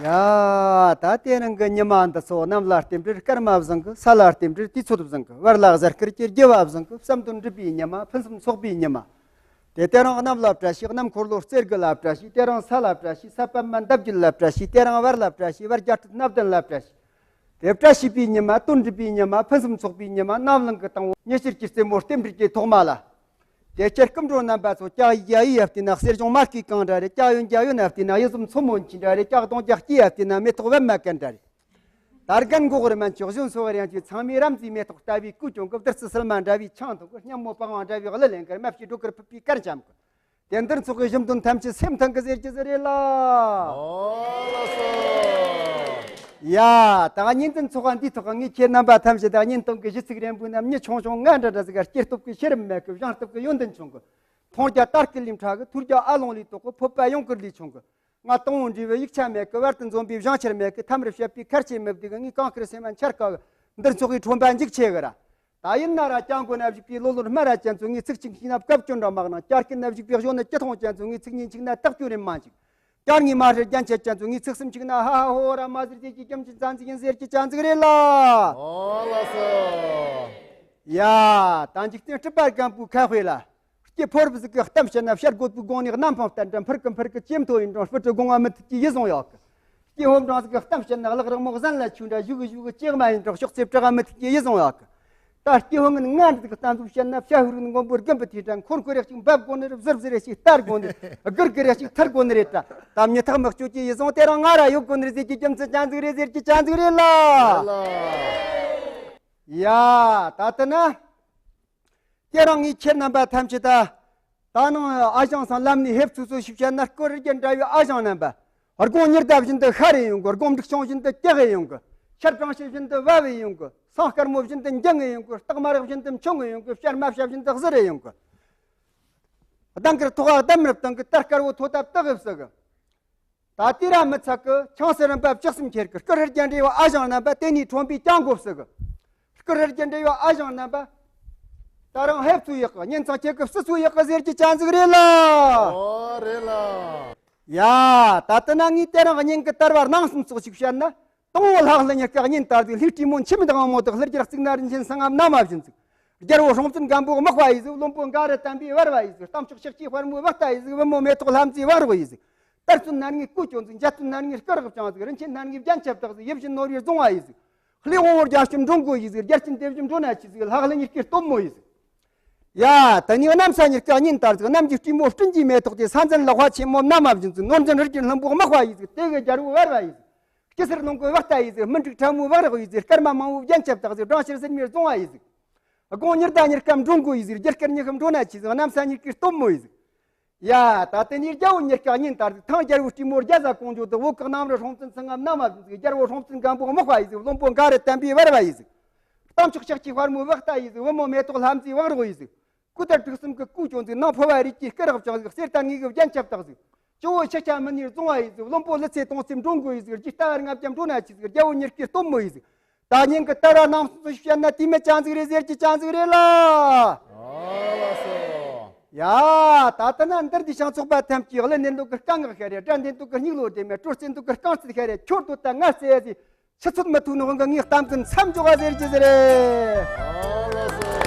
ཡ། ད་དེ་རིང་གི་ཉི་མ་འདི་ཚོ་གནམ་ལ་རྟེན་འབྲེལ་སྐར་མ་བཟང་གི། ས་ལ་རྟེན་འབྲེལ་དུས་ཚོད་བཟང་གི། བར་ལ་གཟའ་སྐར་གྱི་རྒྱུ་བ་བཟང་གི། བསམ་དོན་འགྲུབ་པའི་ཉི་མ། ཕུན་སུམ་ཚོགས་པའི་ཉི་མ། དེ་དེ་རིང་གནམ་ལ་བཀྲ་ཤིས། གནམ་འཁོར་ལོ་རྩེ་དགུ་ལ་བཀྲ་ཤིས། དེ་རིང་ས་ལ་བཀྲ་ཤིས། ས་པདྨ་འདབ་བརྒྱད་ལ་བཀྲ་ཤིས། དེ་རིང་བར་ལ་བཀྲ་ཤིས། བར་རྒྱ་སྤྲོད་སྣ་བདུན་ལ་བཀྲ་ཤིས། དེ་བཀྲ་ཤིས་པའི་ཉི་མ། དོན་འགྲུབ་པའི་ཉི་མ། ཕུན་སུམ་ཚོགས་པའི་ཉི་མ། གནམ་ལངས་གི་དང་པོ། ཉི་ཤར་གྱི་རྩེ་མོ་རྟེན་འབྲེལ་གྱི་ཐོག་མ་ལ། དེ་ཁྱེད་སྐུ་མགྲོན་རྣམ་པ་ཚོ། ལྕགས་ཡོན་རྒྱ་ཡོན་ཡ་བལྟས་ན་གསེར་གཞོང་མ་སྐྱེས་གང་འདྲ་རེད། ལྕགས་ཡོན་རྒྱ་ཡོན་ཡ་བལྟས་ན་གཡུ་ཟུམ་མཚོ་མོ་འཁྱིལ་འདྲ་རེད། ལྕགས་གདོང་རྒྱ་སྐྱེས་ཡ་བལྟས་ན་མེ་ཏོག་པད་མ་གན་འདྲ་རེད། ད་རྒན་འགོག་རི་མན་ཆོག་གཞོན་སོགས་རེ་ཡང་ཆོས་ཚང་མས་རབ་མཛེས་མེ་ཏོག་ལྟ་བུའི་སྐུ་གྱོང་གི། བདུད་རྩི་སིལ་མ་འདྲ་བའི་ཆང་འཐུང་གི། སྙན་མོ་པི་ཝང་འདྲ་བའི་གླུ་ལེན་གི། རྨ་བྱའི་སྒྲོ་སྐུར་ཕུབ་པའི་གར་འཆམ་གི། དེ་འདིར་ཚོགས་ཀྱི་གཞུ་འདོན་ཐམས་ཅད་སེམས་ཐང་གི་ཟེར་གྱི་ཟེར་རེད་ལ། ཨོ་ལགས་སོ། ཡ། ད་ཉིན་འདིར་ཚོགས་པ་འདིའི་ཐོག་ངས་ཁྱེད་རྣམ་པ་ཐམས་ཅད་དང་བརྙན་གཏོང་གི་གཞི་ཚིག་རན་པོའི་རྣམ་སྨིན་ཆུང་ཆུང་ང་འདྲ་འདྲ་ཟིག་ག། སྐྱེ་སྟོབས་ཀྱི་ཤེས་རབ་མེད་གི། སྦྱང་སྟོབས་ཀྱི་ཡོན་ཏན་ཆུང་གི། མཐོང་རྒྱ་དར་གི་ལས་ཕྲ་གི། ཐོས་རྒྱ་ཨ་ལོང་ལས་དོག་གི། ཕོད་པ་ཡོང་གི་ལས་ཆུང་གི། ང་དང་བོ་འདྲིས་པའི་ཡིག་ཆ་མེད་གི། བར་དུ་འཛོམས་པའི་བཞེངས་ཆར་མེད་གི། ཐམ་རི་བཤད་པའི་ཁར་ཆེ་མི་བདེ་གི། ངའི་གངས་དཀར་སེམས་མ་འཆར་ཀ་གི། འདིར་ཚོགས་ཀྱི་ཁྲོན་པ་འཇིགས་ཆེ་གི་ར། ད་ཡིན་ན་ར་སྐྱ་མགོ་ན་བཞུགས་པའི་ལོ་ལོན་སྨ་ར་ཅན་ཚོ། ངའི་ཚིག་གཅིག་ཤེས་ན་སྐབས་བཅོ་འདྲ་མ་གནང་། སྐྱ་རྐུན་ན་བཞུགས་པའི་གཞོན་ནུ་སྐྱི་ཐུང་ཅན་ཚོ། ངའི་ཚིག་གཉིས་འཆུག་ན་ཐག་གཅོད་རེ་མ་འཇིག། སྐྱ་ངའི་མ་ཧྲི་རྒྱན་ཆད་ཅན་ཚོ། ངའི་ཚིག་གསུམ་འཆུག་ན་ཧ་ཧ་ཧོ་ཧོ་ར་མ་ཟེར། རྗེས་ཀྱི་རྒྱུ་མཚན་རྩ་འཛུགས་ཡིན་ཟེར་གྱི་རྩ་འཛུགས་རེད་ལ། ཨོ་ལགས་སོ། ཡ། ད་འཇིག་རྟེན་སྲིད་པ་རྒན་པོའི་ཁ་དཔེ་ལ། སྐྱེས་ཕོ་རབ་ཟིག་གི་གཏམ་བཤད་ན། བཤད་དགོས་པའི་དགོངས་ནས་གནམ་འཕང་ལྟར་འདྲ། འཕུར་གི་འཕུར་གི་ཇེ་མཐོ་ཡིན་རུང་། སྤུ་གྲི་དགུང་ང་མི་ཐུབ་ཀྱི་ཡིད་བཟུང་ཡག་གི། སྐྱེས་ཕོ་འབྲིང་ཟིག་གི་གཏམ་བཤད་ན། གླགས་རི་མོ་གཟན་ལ་ཆུ་འདྲ། གཞུག་གི་གཞུག་གི་ལྕེ་དམར་ཡིན་རུང་། ཤོག་རྩེ་བྲག་མི་ཐུབ་ཀྱི་ཡིད་བཟུང་ཡག་གི། ད་སྐྱེས་ཕོ་ངན་ང་འདི་ཟིག་གི་གཏམ་ཚུལ་བཤད་ན། བྱ་ཕུག་རིན་མགོན་པོ་དགུན་པའི་དུས་འདྲ། འཁོར་འཁོར་རེ་ཞིག་འབབ་དགོས་ནི་རེད། བཟུར་བཟུར་རེ་ཞིག་ལྟ་དགོས་ནི་རེད། སྒུར་སྒུར་རེ་ཞིག་ཐར་དགོས་ནི་རེད། ད་ད་མྱི་ཐག་མི་གཅོད་ཀྱི་ཡིད་བཟུང་དེ་རང་ང་ར་ཡོད་དགོས་ནི་རེད་ཟེར་གྱི་རྒྱུ་མཚན་རྩ་འཛུགས་རེད་ཟེར་གྱི་རྩ་འཛུགས་རེད་ལ། ཡ། ད་ལྟ་ན། དེ་རིང་ངས་ཁྱེད་རྣམ་པ་ཐམས་ཅད་ད། ད་ནངས་ཨ་ཞང་སང་ལམ་ནས་ཕེབས་ཚུལ་ཚོ་ཞིག་བཤད་ན། སྐུ་རི་རྒྱལ་འདྲ་བའི་ཨ་ཞང་རྣམ་པ། དགུང་ཉི་ཟླ་བཞིན་དུ་ཤར་རེ་ཡོང་གི། དགུང་འབྲུག་ཆུང་བཞིན་དུ་སྐྱེ་གི་ཡོང་གི། ཤར་བྲང་ཕྱེད་བཞིན་དུ་བབས་བེ་ཡོང་གི། སང་དཀར་མོ་བཞིན་དུ་འགྱིང་ངེ་ཡོང་གི། སྟག་དམར་བཞིན་དུ་མཆོང་ངེ་ཡོང་གི། བྱ་དམར་བྱ་བཞིན་དུ་གཟིར་རེ་ཡོང་གི། གདང་དཀར་ཐོག་ག་གདམ་རབ་བཏང་གི། དར་དཀར་བོ་ཐོག་ད་བཏགས་གི་བསུ་གི། ད་དེ་ར་མི་ཚད་གི། ཆང་སི་རིམ་པ་བཅུ་གསུམ་ཁྱེར་གི། སྐུ་རི་རྒྱལ་འདྲེ་བ་ཨ་ཞང་རྣམ་པ། དེ་ནས་ཁྲོན་པའི་སྐྱ་མགོ་བསུ་གི། སྐུ་རི་རྒྱལ་འདྲེ་བ་ཨ་ཞང་རྣམ་པ། ད་རང་ཕེབས་ཚུལ་ཡག་གི། ཉིན་ཚང་ཁྱེད་ཀི་བསུ་ཚུལ་ཡག་གི་ཟེར་གྱི་རྩ་འཛུགས་རེད་ལ། ཨོ་རེད་ལ། ཡ། ད་ལྟ་ན་ངས་དེ་རིང་གི་ཉིན་གི་དར་བ་སྣང་སུམ་ཙོགས་ཤིག་བཤད་ན། དང་བོ་ལྷག་ལྷུ་ཉི་སྐར་ཉིན་དར་ཟིག། ལྷའི་སྲས་མོ་འཆི་མེད་དབང་མོ་དང་། ལྷུ་རྒྱལ་གཙུག་ན་རིན་ཆེན་གསང་ངམ་ན་མ་བཞིན་ཟིག། རྒྱལ་པོ་སྲོང་བཙན་སྒམ་པོ་དམག་པ་ཡི་ཟིག། བློན་པོ་འགའ་རེ་བསྟན་པའི་བར་བ་ཡི་ཟིག། གཏམ་མཆོག་ཤེལ་གྱི་དཔལ་མོའི་བུ་ལྟ་ཡི་ཟིག། བུ་མོ་མེ་ཏོག་ལྷ་མཛེས་བང་རོག་ཡི་ཟིག། དར་ཚོན་སྣ་ལྔའི་སྐུ་གྱོང་ཟིག། འཇའ་ཚོན་སྣ་ལྔའི་སྐུ་རགས་བཅངས་ཟིག། རིན་ཆེན་སྣ་ལྔའི་རྒྱན་ཆ་བཏགས་ཟིག། ཡིད་བཞིན་ནོར་བུའི་རྫོང་བ་ཡི་ཟིག། ལྷའི་དབང་བོ་རྒྱ་ཆེན་འགྲོ་མགོན་ཡི་ཟིག། རྒྱལ་ཆེན་དེ་བཞིན་འགྲོ་ན་ཆི་ཟིག། ལྷག་ལྷུ་ཉི་སྐར་སྟོན་མོ་ཡི་ཟིག། ཡ། ད་ནི་གནམ་ས་ཉི་སྐར་ཉིན་དར་ཟིག། གནམ་གྱི་སྲས་མོ་སྤྲིན་གྱི་མེ་ཏོག་སྟེ། ས་འཛིན་ལག་པ་ཆེན་མོ་ན་མ་བཞིན་ཟིག། ནོར་འཛིན་རི་རྒྱལ་ལྷུན་པོ་དམག་པ་ཡི་ཟིག། དེ་གི་རྒྱལ་པོ་བར་བ་ཡི་ཟིག། སྐྱི་སེར་རླུང་གི་བག་རྟ་ཡི་ཟིག། སྨིན་དྲུག་ཁྲ་མོའི་བག་རག་ཡི་ཟིག། སྐར་མ་མང་བོའི་རྒྱན་ཆ་བཏགས་ཟིག། སྦྲང་ཆར་སིལ་མའི་རྫོང་བ་ཡི་ཟིག། དགུང་ཉི་ཟླ་ཉི་སྐར་འགྲོ་མགོན་ཡི་ཟིག། རྒྱུ་སྐར་ཉི་ཤུ་འགྲོ་ན་ཆི་ཟིག། གནམ་ས་ཉི་སྐར་སྟོན་མོ་ཡི་ཟིག། ཡ། ད་དེ་ནས་རྒྱལ་པོ་ཉི་སྐར་ཉིན་དར་ཟིག། ཐང་རྒྱལ་པོའི་སྲས་མོ་རྒྱ་བཟའ་ཀོང་ཇོ་དང་། བོད་ཀྱི་གནམ་རི་སྲོང་བཙན་སིང་ངམ་ན་མ་བཞིན་ཟིག། རྒྱལ་པོ་སྲོང་བཙན་སྒམ་པོ་དམག་པ་ཡི་ཟིག། བློན་པོ་འགའ་རེ་བསྟན་པའི་བར་བ་ཡི་ཟིག། གཏམ་མཆོག་ཤེལ་གྱི་དཔལ་མོའི་བུ་ལྟ་ཡི་ཟིག། བུ་མོ་མེ་ཏོག་ལྷ་མཛེས་བང་རོག་ཡི་ཟིག། སྐུ་དར་དྲུག་གསུམ་གྱི་སྐུ་གྱོང་ཟིག། ནང་ཕོ་བ་རིགས་ཀྱི་སྐུ་རགས་བཅངས་ཟིག། གསེར་རྟ་ངོས་ཀྱི་རྒྱན་ཆ་བཏགས་ཟིག། ཇོ་བོ་ཤཱཀྱ་མུ་ནེའི་རྫོང་བ་ཡི་ཟིག། བློན་པོ་ལི་ཚེ་སྟོང་རྩིས་འགྲོ་མགོན་ཡི་ཟིག། རྒྱུ་རྟ་བར་ལྔ་བརྒྱ་འགྲོ་ན་ཆི་ཟིག། རྒྱལ་པོ་ཉི་སྐར་སྟོན་མོ་ཡི་ཟིག། ད་ཉིན་གི་དར་བ་སྣང་སུམ་ཙོགས་བཤད་ན། དེ་མི་རྩ་འཛུགས་རེད་ཟེར་གྱི་རྩ་འཛུགས་རེད་ལ། ཨ་ལགས་སོ། ཡ། ད་ལྟ་ན་འདིར་འདུས་ཤིང་ཚོགས་པ་ཐམས་ཅད། གླུ་ནན་འདུག་གི་རྐང་ངག་ཤ་རེད། སྒྲ་འདན་འདུག་གི་སྙིགས་ལོ་དྲན་མེད། དྲོད་རྩེ་འདུག་གི་རྐང་རྩེད་ཤ་རེད། ཁྱོད་འདོད་ད་ང་རྩེ་ཟིག། ཆུ་ཚོད་མི་ཐུག་ནོ་གི་ངའི་གཏམ་ཚུལ་མཚམས་འཇོག་ག་ཟེར་གྱི་ཟེར། ཨ་ལགས་སོ།